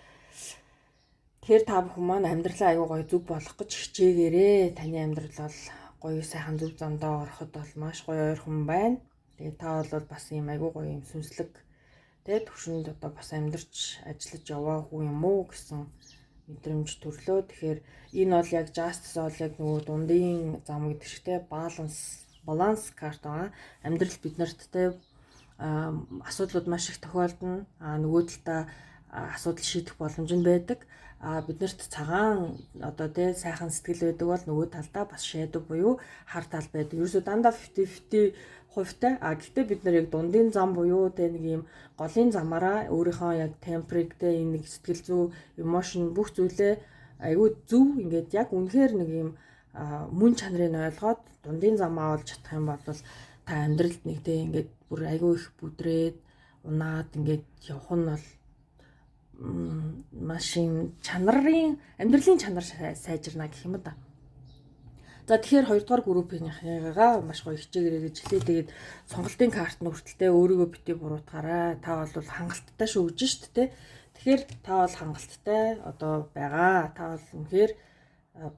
тэгэхээр та бүхэн маань амьдралаа айгуу гоё зөв болгох гэж хичээгээрээ. Таны амьдрал бол гоё сайхан зөв замдаа ороход бол маш гоё ойрхон байна. Тэгээд та бол бас ийм айгуу гоё юм сүнслэг тэ төвшөнд одоо бас амьдарч ажиллаж яваа хүн юм уу гэсэн мэдрэмж төрлөө. Тэгэхээр энэ бол яг Justice бол яг нөгөө дундын зам гэдэг шиг те, баланс карт байгаа. Амьдрал биднэрт те асуудлууд маш их тохиолдно. А нөгөө талдаа асуудал шийдэх боломж нь байдаг. А биднэрт цагаан одоо тий сайхан сэтгэл байдаг бол нөгөө талдаа бас shadow буюу хар тал байдаг. Ерөөсөө дандаа 50 50 хувьтай. А гэхдээ бид нар яг дундын зам буюу тэ нэг юм голын замаараа өөрийнхөө яг temper ыг тэ энэ нэг сэтгэл зүй, emotion бүх зүйлээ айгүй зөв ингээд яг үнэхээр нэг юм мөн чанарыг ойлгоод дундын замаа олж чадах юм бол та амьдралд нэг тэ ингээд бүр айгүй их бүдрээд унаад ингээд явах нь бол маш юм чанарын амьдралын чанар сайжирна гэх юм да. За тэгэхээр 2 дугаар группийнхаа маш гоё хичээгээрэй гэж хэлээ. Тэгээд сонголтын карт нь хүртэлтэй өөрийгөө битгий буруутгаарай. Та бол хангалттай шүү гэж шүү дээ. Тэгэхээр та бол хангалттай одоо байгаа. Та бол үнэхээр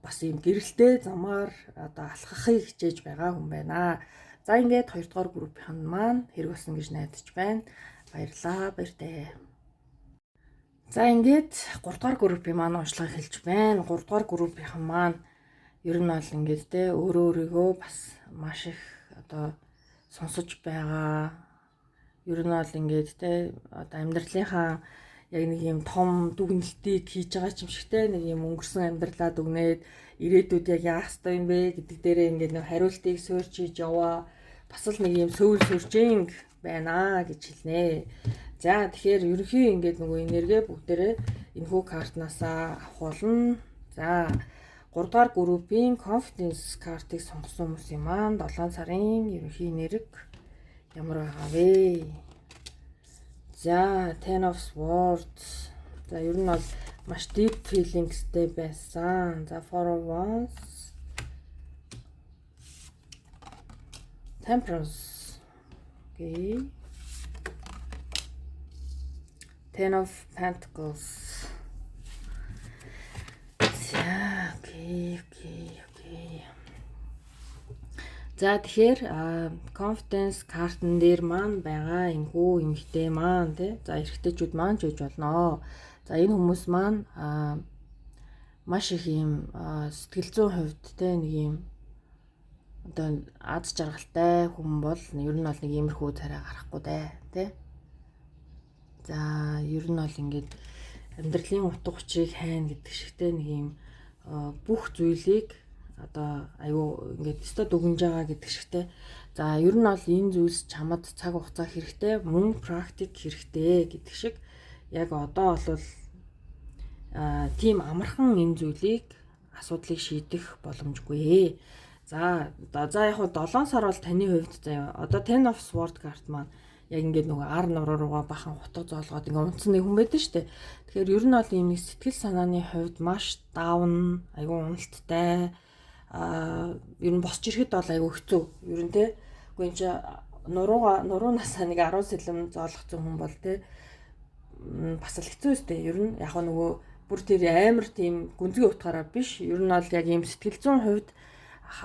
бас ийм гэрэлтэй замаар одоо алхахыг хичээж байгаа хүн байна. За ингээд 2 дугаар группийнх нь маань хэрэг болсон гэж найдаж байна. Баярлалаа. Баяртай. За ингээд 3 дугаар группийн маань уншлага хэлж байна. 3 дугаар группийнхан маань ер нь бол ингээд те өөрөө өөрийгөө бас маш их одоо сонсож байгаа. Ер нь бол ингээд те одоо амьдралынхаа яг нэг юм том дүгнэлтийг хийж байгаа ч юм шиг те нэг юм өнгөрсөн амьдралаа дүгнээд ирээдүйд яг яах ёстой юм бэ гэдэг дээрээ ингээд нэг хариултыг суурч хийж яваа. Бас л нэг юм сөүл сүржинг байна гэж хэлнэ. За тэгэхээр ерөнхий ингээд нөгөө энерги бүгдээрээ энэхүү картнаасаа авах болно. За 3 дугаар группийн confidence картыг сонгосон хүмүүсийн маань 7 сарын ерөнхий энерги ямар байгаа вэ? За Ten of Swords. За ер нь бол маш deep feelings-тэй байсан. За Four of Wands. Temperance. Okay. Ten of Pentacles. За, окей. За тэгэхээр confidence картн дээр маань байгаа энэхүү эмэгтэй маань тий. За эрэгтэйчүүд маань ч байж болно. За энэ хүмүүс маань маш их ийм сэтгэл зүйн хувьд те нэг ийм одоо аз жаргалтай хүн бол ер нь бол нэг иймэрхүү царай гарахгүй дээ тий. За ер нь бол ингээд амьдралын утга учирыг хайна гэдэг шигтэй нэг ийм бүх зүйлийг одоо айгүй ингээд өстой дүгнж байгаа гэдэг шигтэй. За ер нь бол энэ зүйлс чамд цаг хугацаа хэрэгтэй, мөн практик хэрэгтэй гэдэг шиг яг одоо бол тийм амархан энэ зүйлийг асуудлыг шийдэх боломжгүй. За за яг хуу 7 сар бол таны хувьд заяа одоо Ten of Sword карт маань яг ингээд нөгөө ар нуруу руугаа бахан утга зоолгоод ингээд унтсан нэг хүн байдаг шүү дээ. Тэгэхээр ер нь бол ийм нэг сэтгэл санааны хувьд маш down, айгүй уналттай, ер нь босч ирэхэд бол айгүй хэцүү. Ер нь те. Үгүй энэ чи нурууга нуруунасаа нэг 10 сэлэм зоолгоцсон хүн бол те бас л хэцүү өстэй. Ер нь яг нөгөө бүр тэр амар тийм гүнзгий утгаараа биш. Ер нь бол яг ийм сэтгэл зүйн хувьд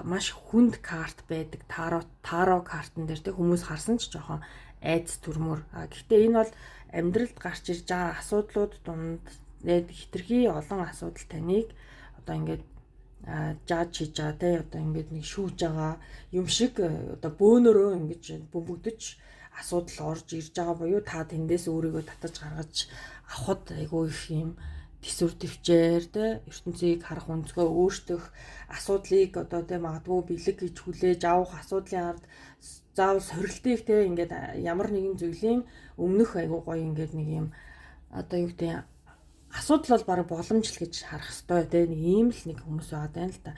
маш хүнд карт байдаг. Таро картн дээр те хүмүүс харсан ч жоохон айдас төрмөр. Гэхдээ энэ бол амьдралд гарч ирж байгаа асуудлууд дунд яг хитрхи олон асуудал таныг одоо ингээд жаж хийж байгаа те одоо ингээд нэг шүүж байгаа юм шиг одоо бөөнөрөө ингэж бөмбөгдөж асуудал орж ирж байгаа буюу та тэндээс өөрийгөө татаж гаргаж авахд айгүй их юм төсвөр төвчээр те ертөнцийг харах өнцгөө өөрчлөх асуудлыг одоо те магадгүй бэлэг гэж хүлээж авах асуудлын ард заавал сорилтыг те ингээд ямар нэгэн зүйлийн өмнөх айгүй гоё ингээд нэг юм одоо юу гэдэг асуудал бол баг боломж л гэж харах ёстой те нэг ийм л нэг хүмүүс байгаа даа л та.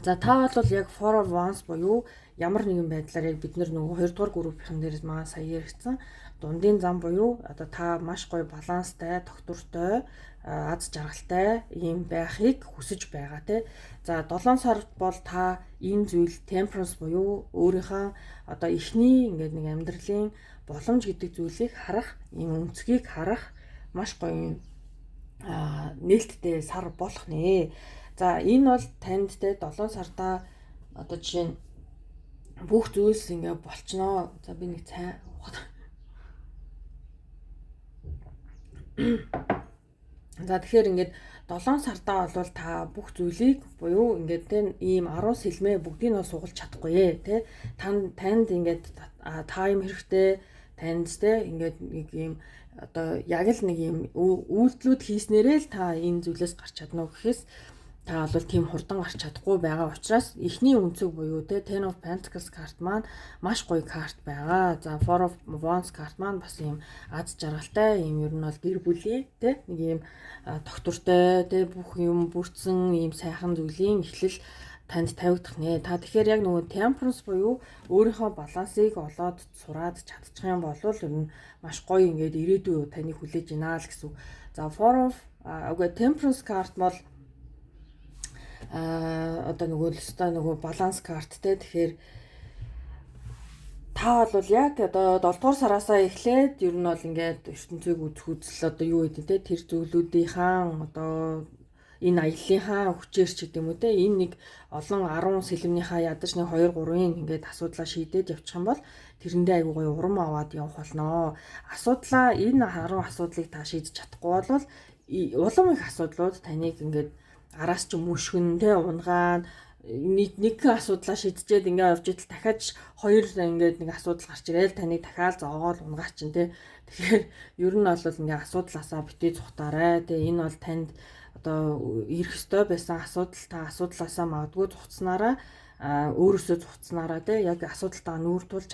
За та бол яг Four of Wands буюу ямар нэгэн байдлаар яг бид нар нөгөө 2 дугаар группийн дээрээс маань сая яригдсан дундын зам буюу одоо та маш гоё баланстай, тогтвортой, аз жаргалтай ийм байхыг хүсэж байгаа тий. За 7 сард бол та энэ зүйл temperance буюу өөрийнхөө одоо эхний ингээд нэг амьдралын боломж гэдэг зүйлийг харах, ийм өнцгийг харах маш гоё нээлттэй сар болох нэ. За энэ бол танд те 7 сардаа одоо жишээ нь бүх зүйлс ингээ болчноо. За би нэг цай уугаад. За тэгэхээр ингээд 7 сардаа бол та бүх зүйлийг буюу ингээд те ийм 10 сэлмээ бүгдийг нь сугалж чадахгүй те. Танд ингээд тайм хэрэгтэй, танд те ингээд нэг ийм одоо яг л нэг ийм үйлдэлүүд хийснээрээ л та энэ зүйлээс гарч чадна уу гэхээс Та бол тийм хурдан гарч чадахгүй байгаа учраас эхний өнцөг буюу те Ten of Pentacles карт маань маш гоё карт байгаа. За, Four of Wands карт маань бас ийм аз жаргалтай, ийм ер нь бол гэр бүлийн те нэг ийм тогтвортой те, бүх юм бүрдсэн ийм сайхан зүйлийн эхлэл танд тавигдах нэ. Та тэгэхээр яг нөгөө temperance буюу өөрийнхөө балансыг олоод сураад чадчих юм бол ер нь маш гоё ингээд ирээдүй таныг хүлээж байна л гэсэн үг. За, Four of үгүй, Temperance карт бол одоо нөгөө л өстой нөгөө баланс карт те. Тэгэхээр та бол яг одоо 7 дугаар сараасаа эхлээд ер нь бол ингээд ертөнцийг үзэх үзэл одоо юу гэдэг те, тэр зүйлүүдийнхаа одоо энэ аяллынхаа хүчээр ч гэдэг юм уу те, энэ нэг олон 10 сэлэмнийхаа ядаж нэг 2 3-ын ингээд асуудлаа шийдээд явчих юм бол тэрэндээ айгуу гоё урам аваад явах болноо. Асуудлаа, энэ 10 асуудлыг та шийдэж чадахгүй бол улам их асуудлууд таныг ингээд араас ч мөшгөн те, унгаан нэг нэг асуудлаа шийдчихэд ингээ явж идэл дахиад хоёр ингээд нэг асуудал гарч ирээл таныг дахиад зоогоол унгаа чинь те. Тэгэхээр ер нь бол ингээ асуудлаасаа битгий зугтаарай те. Энэ бол танд одоо ирэх ёстой байсан асуудал. Та асуудлаасаа магадгүй зугтсанараа, өөрөөсөө зугтсанараа те, яг асуудалтайгаа нүүр тулж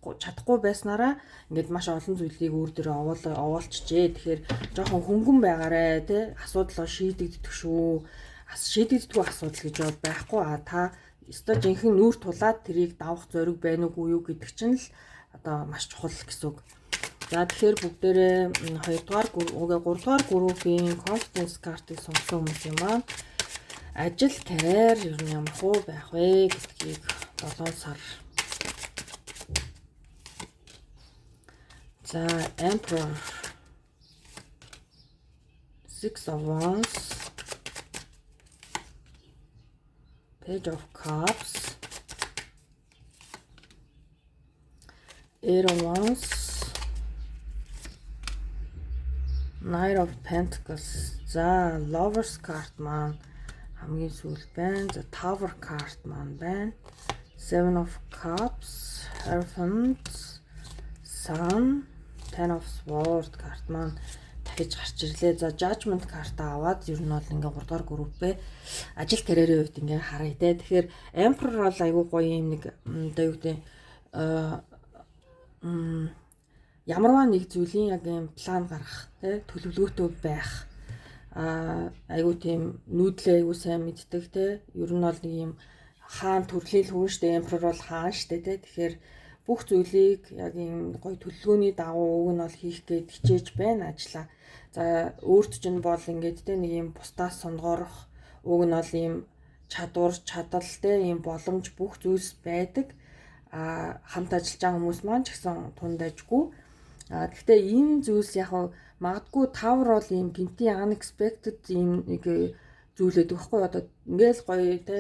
чадахгүй байснараа ингээд маш олон зүйлийг өөр дээрээ овоолчжээ. Тэгэхээр жоохон хөнгөн байгаарэ те, асуудлоо шийдэгддэг шүү. Шийдэгддэггүй асуудал гэж бол байхгүй. А та ёстой жинхэнэ нүүр тулаад тэрийг давах зориг байна уугүй юу гэдэг чинь л одоо маш чухал гэсэн үг. За, тэгэхээр бүгдээрээ 2 дугаар, үгүй, 3 дугаар группийн confidence картыг сонгосон хүмүүс юм аа. Ажил, карьер ер нь ямар хуу байх вэ гэдгийг 7 сар. За, Emperor, Six of Wands, Page of Cups, Eight of Wands, Knight of Pentacles. За, Lovers card маань хамгийн сүүлд байна. За, Tower card маань байна. Seven of Cups, Hierophant, Sun, Ten of Swords карт маань дахиж гарч ирлээ. За, Judgment картаа аваад ер нь бол ингээ 3 дугаар группээ ажил карьерийн хувьд ингээ харъя те. Тэгэхээр Emperor бол айгүй гоё юм нэг одоо юу гэдэг ямарваа нэг зүйлийн яг юм план гаргах те, төлөвлөгөөтэй байх, айгүй тийм нүүдлээ айгүй сайн мэддэг те. Ер нь бол нэг юм хаан төрлийн л хүн штэ, Emperor бол хаан штэ те. Тэгэхээр бүх зүйлийг яг ийм гоё төлөвлөгөөний дагуу уг нь бол хийх гээд хичээж байна ажлаа. За, өөрт чинь бол ингээд те нэг юм бусдаас сунгорох уг нь бол ийм чадвар, чадал те, ийм боломж бүх зүйлс байдаг. А хамт ажиллаж байгаа хүмүүс маань ч гэсэн тундажгүй. А гэхдээ энэ зүйлс яг магадгүй тавар бол ийм гинтийн unexpected ийм нэг зүйл өгдөг байхгүй, одоо ингээл гоё те,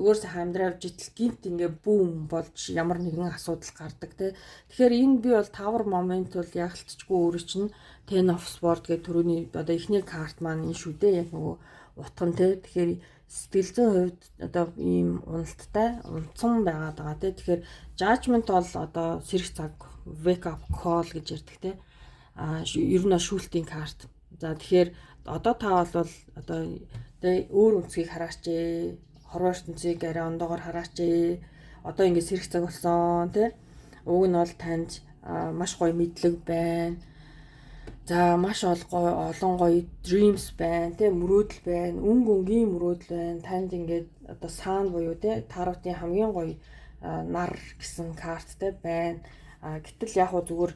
зүгээр сайхан амьдраа явж идэл гинт ингээ бүүм болж ямар нэгэн асуудал гардаг те. Тэгэхээр энэ би бол tower moment бол яалтчгүй өөрөө чинь Ten of Swords гэх түрүүний одоо эхний карт маань энэ шүү дээ. Яг нөгөө утга нь те. Тэгэхээр сэтгэл зүйн хувьд одоо ийм уналттай унтсан байгаад байгаа те. Тэгэхээр judgment бол одоо сэрэх цаг, wake up call гэж ярьдаг те. А ер нь шүүлтийн карт. За, тэгэхээр одоо та бол одоо тэ өөр өнцгийг хараач ээ, хорвоо ертөнцийг арай ондоогоор хараач ээ. Одоо ингээд сэрэх цаг болсон тий. Уг нь бол танд маш гоё мэдлэг байна. За, маш олон гоё dreams байна тий, мөрөөдөл байна. Өнгө өнгийн мөрөөдөл байна. Танд ингээд одоо Sun буюу тий таротын хамгийн гоё нар гэсэн карттай байна. Гэтэл яг хуу зүгээр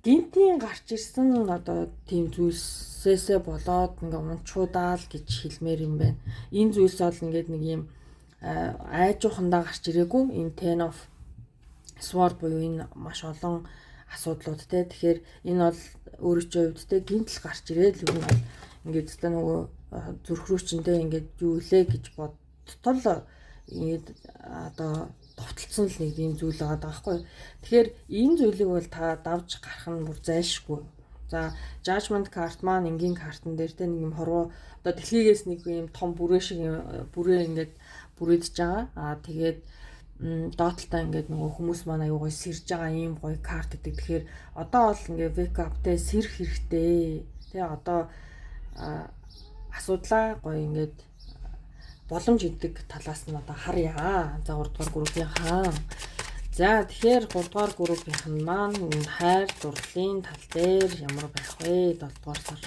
гинтийн гарч ирсэн одоо тийм зүйлсээсээ болоод ингээ унчуудаал гэж хэлмээр юм байна. Энэ зүйлс бол ингээд нэг юм айжуухандаа гарч ирээгүй. Энэ Ten of Sword буюу энэ маш олон асуудлууд те. Тэгэхээр энэ бол өөрөө ч хувьд те гинтл гарч ирээд л юм бол ингээд та нөгөө зүрх рүү чинь те ингээд юу лээ гэж бодтол ингээд одоо довтолцсон л нэг юм зүйл байгаа байхгүй. Тэгэхээр энэ зүйлийг бол та давж гарах нь бүр зайлшгүй. За, judgment card маань энгийн картн дээр те нэг юм хорвоо одоо дэлхийгээс нэг юм том бүрээ шиг бүрээ ингээд бүрээдэж байгаа. Аа, тэгээд доотлолтоо ингээд нөгөө хүмүүс маань аюу гоё сэрж байгаа ийм гоё карт гэдэг. Тэгэхээр одоо бол ингээд wake up те, сэрэх хэрэгтэй. Тэ одоо асуудлаа гоё ингээд боломж гэдэг талаас нь одоо харъя. За 3 дугаар группийнхаа. За тэгэхээр 3 дугаар группийнх нь маань хайр дурлалын тал дээр ямар байх вэ? 7 дугаар сар.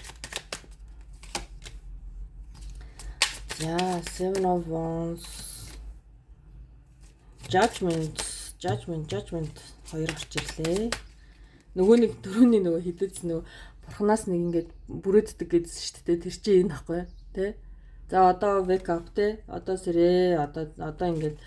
За Seven of Wands, Judgment, Judgment, Judgment хоёр гарч ирлээ. Нөгөө нэг түрүүний нөгөө хидэц нөгөө бурхнаас нэг ингээд бүрээддэг гэдсэн шүү дээ. Тэр чинь энэ ахгүй тий. За одоо wake up те. Одоо сэрээ. Одоо ингээд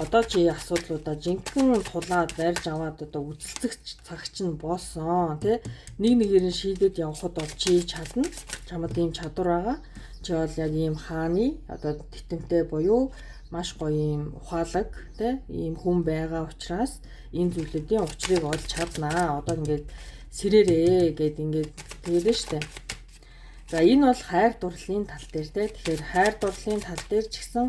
одоо чи асуудлуудаа жинхэнэ тулаад барьж аваад одоо үзэлцэх цаг чинь болсон те. Нэг нэгээр нь шийдээд явхад бол чи чадна. Чамд ийм чадвар байгаа. Чи бол яг ийм хааны одоо тэтэмтэй буюу маш гоё ийм ухаалаг те ийм хүн байгаа учраас энэ зүйлүүдийн учрыг олж чаднаа. Одоо ингээд сэрээрээ гэд ингээд тэгээд штэ. За энэ бол хайр дурлалын тал дээр те. Тэгэхээр хайр дурлалын тал дээр ч гэсэн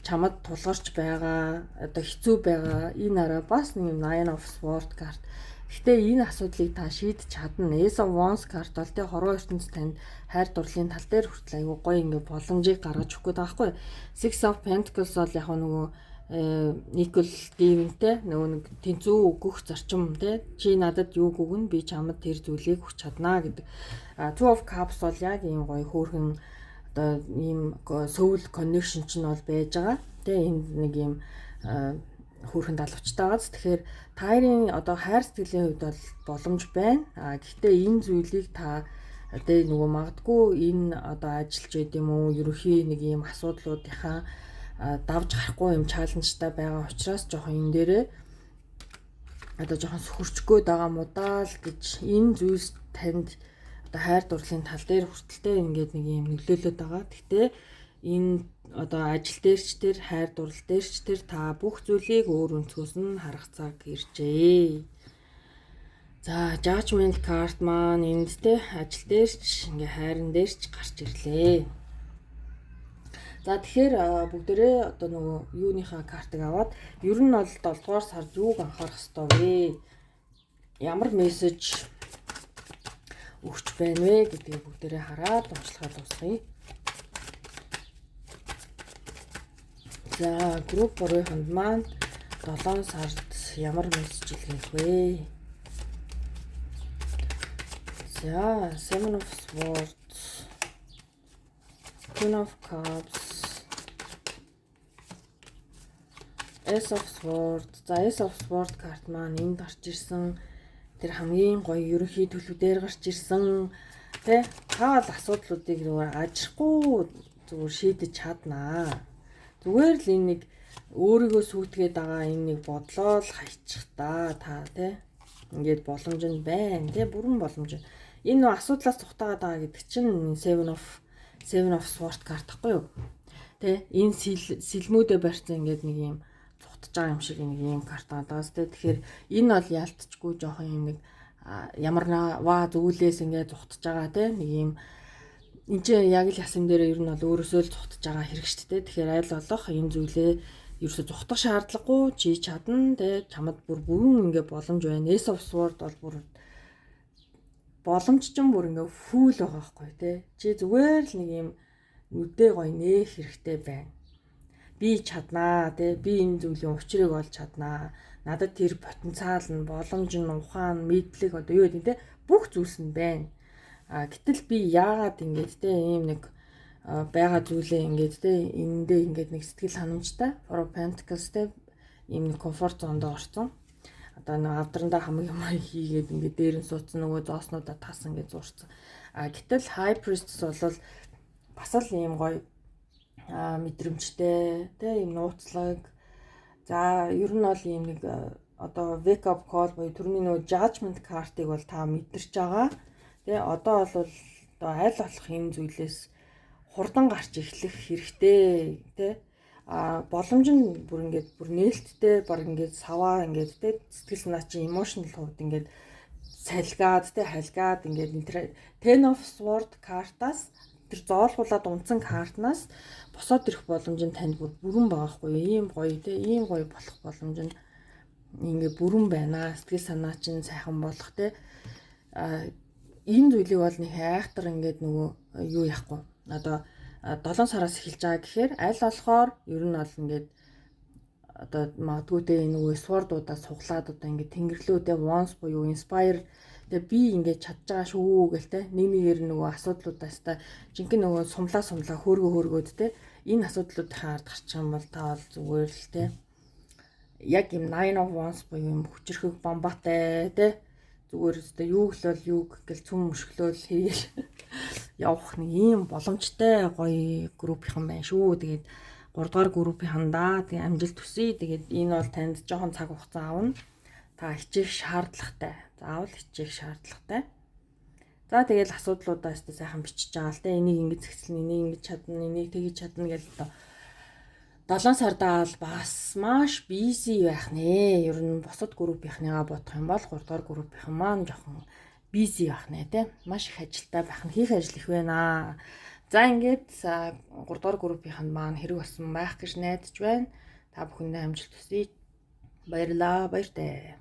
чамд тулгарч байгаа, одоо хэцүү байгаа энэ араа бас нэг Nine of Swords карт. Гэхдээ энэ асуудлыг та шийдэж чадна. Ace of Wands карт бол те хорвоо ертөнц танд хайр дурлалын тал дээр хүртэл айгүй гоё ингээ боломжийг гаргаж өгөх гээд байгаа байхгүй. Six of Pentacles бол яг нөгөө equal giving-тэй нөгөө нэг тэнцүү өгөх зарчим те, чи надад юуг өгнө, би чамд тэр зүйлийг өгч чаднаа гэдэг. Two of Cups бол яг ийм гоё хөөрхөн одоо ийм soul connection чинь бол байж байгаа те, энд нэг ийм хөөрхөн далавчтай байгааз. Тэгэхээр та хоёрын одоо хайр сэтгэлийн хувьд бол боломж байна. А гэхдээ энэ зүйлийг та одоо нөгөө магадгүй энэ одоо ажиллаж байд юм уу, ерөнхий нэг ийм асуудлуудынхаа давж гарахгүй юм challenge тай байгаа учраас жоохон энэ дээрээ одоо жоохон сөхөрчих гээд байгаа мудаа л гэж энэ зүйлс танд одоо хайр дурлалын тал дээр хүртэлтэй ингээд нэг юм нөлөөлөд байгаа. Гэхдээ энэ одоо ажил дээр ч тэр хайр дурлал дээр ч тэр та бүх зүйлийг өөр өнцгөөс нь харах цаг иржээ. За Judgment card маань энд те ажил дээр ч ингээ хайран дээр ч гарч ирлээ. За тэгэхээр бүгдээрээ одоо нөгөө юуныхаа картыг аваад ер нь бол 7 дугаар сард юуг анхаарах ёстой вэ? Ямар мессеж өгч байна вэ гэдгийг бүгдээрээ хараад уншлахаа дуусгая. За групп 3-ын маань 7 сард ямар мессеж илгээх вэ? За Seven of Swords, Queen of Cups, Ace of Swords. За Ace of Swords карт маань энд гарч ирсэн. Тэр хамгийн гоё ерөнхий төлөв дээр гарч ирсэн. Тэ та бол асуудлуудыг зүгээр ажихгүй зүгээр шийдэж чаднаа. Зүгээр л энэ нэг өөрийгөө сүйтгээд байгаа энэ нэг бодлоо л хайчих та та тэ. Ингээд боломж нь байна тэ, бүрэн боломж. Энэ нөө асуудлаас цухтаагаад байгаа гэдэг чинь Seven of Swords карт тахгүй юу? Тэ энэ сэлмүүдээ барьсан ингээд нэг юм цухтаж байгаа юм шиг нэг юм карт байгаа тэ. Тэгэхээр энэ бол яалтчгүй жоохон юм нэг ямар ва зүйлээс ингээд цухтаж байгаа тэ, нэг юм энэ чинь яг л ясан дээр ер нь бол өөрөөсөө л цухтаж байгаа хэрэг шүү дээ. Тэгэхээр аль болох энэ зүйлээ ерөөсө цухтах шаардлагагүй, чи чадна тэ, чамд бүр бүрэн ингээ боломж байна. Ace of Swords бол бүр боломж чинь бүр ингээ full байгаа байхгүй тэ. Чи зүгээр л нэг юм нүдээ гоё нээх хэрэгтэй байна. Би чаднаа тэ, би энэ зүйлийн учрыг олж чаднаа. Надад тэр потенциал нь, боломж нь, ухаан, мэдлэг одоо юу гэдэг тэ, бүх зүйлс нь байна. А гэтэл би яагаад ингэж тэ ийм нэг байгаа зүйлээ ингээд тэ энэндээ ингээд нэг сэтгэл ханамжтай Four of Pentacles тэ ийм нэг comfort zone д орсон. Одоо нэг авдрандаа хамаг юм хийгээд ингээд дээр нь суудсан, нөгөө зооснуудаа тас ингээд зурцсан. А гэтэл High Priestess бол бас л ийм гоё мэдрэмжтэй тэ ийм нууцлаг. За ер нь бол ийм нэг одоо wake up call буюу түрүүний нөгөө judgment card-ыг бол та мэдэрч байгаа. Тэ одоо бол одоо аль болох энэ зүйлээс хурдан гарч эхлэх хэрэгтэй тэ. А боломж нь бүр ингээд бүр нээлттэй, баг ингээд саваа ингээд тэ сэтгэл санаа чинь emotional хувьд ингээд салгаад тэ халгаад ингээд Ten of Sword картаас тэр зоолгуулад унтсан картнаас босоод ирэх боломж нь танд бүр бүрэн байгаа хгүй, ийм гоё тэ, ийм гоё болох боломж нь ингээд бүрэн байна. Сэтгэл санаа чинь сайхан болох тэ. А энэ зүйлийг бол нэг айхтар ингээд нөгөө юу яахгүй одоо 7 сараас эхэлж байгаа гэхээр аль болохоор ер нь бол ингээд одоо магадгүй те нөгөө sword уудаа суглаад одоо ингээд тэнгэрлүүдээ wands буюу inspire. Тэгээ би ингээд чадж байгаа шүү гэл те, нэг нэгээр нөгөө асуудлуудаас та жинхэнэ нөгөө сумлаа сумлаа хөөргөө хөөргөөд те, энэ асуудлуудын ард гарчих юм бол та бол зүгээр л те, яг юм nine of wands буюу юм хүчрхэг бомбатай те, зүгээр өстой юу гэлвэл юу гэл цүм мөшглөөл хийгээл явах нэг ийм боломжтой гоё группийнхан байна шүү. Тэгээд 3 дугаар группийнхандаа тэгээ амжилт хүсье. Тэгээд энэ бол танд жоохон цаг хугацаа авна. Та хичээх шаардлагатай. Заавал хичээх шаардлагатай. За, тэгэл асуудлуудаа өстой сайхан бичиж байгаа л те. Энийг ингэж зэгцэлнэ, энийг ингэж чадна, энийг тэгэж чадна гэл одоо 7 сардаа л бас маш busy байх нэ. Ер нь бусад группийнхныгаа бодох юм бол 3 дугаар группийнхан маань жоохон busy байх нэ те. Маш их ажилтай байх нь, хийх ажил их байна. За, ингээд 3 дугаар группийнхэнд маань хэрэг болсон байх гэж найдаж байна. Та бүхэндээ амжилт хүсье. Баярлалаа. Баяртай.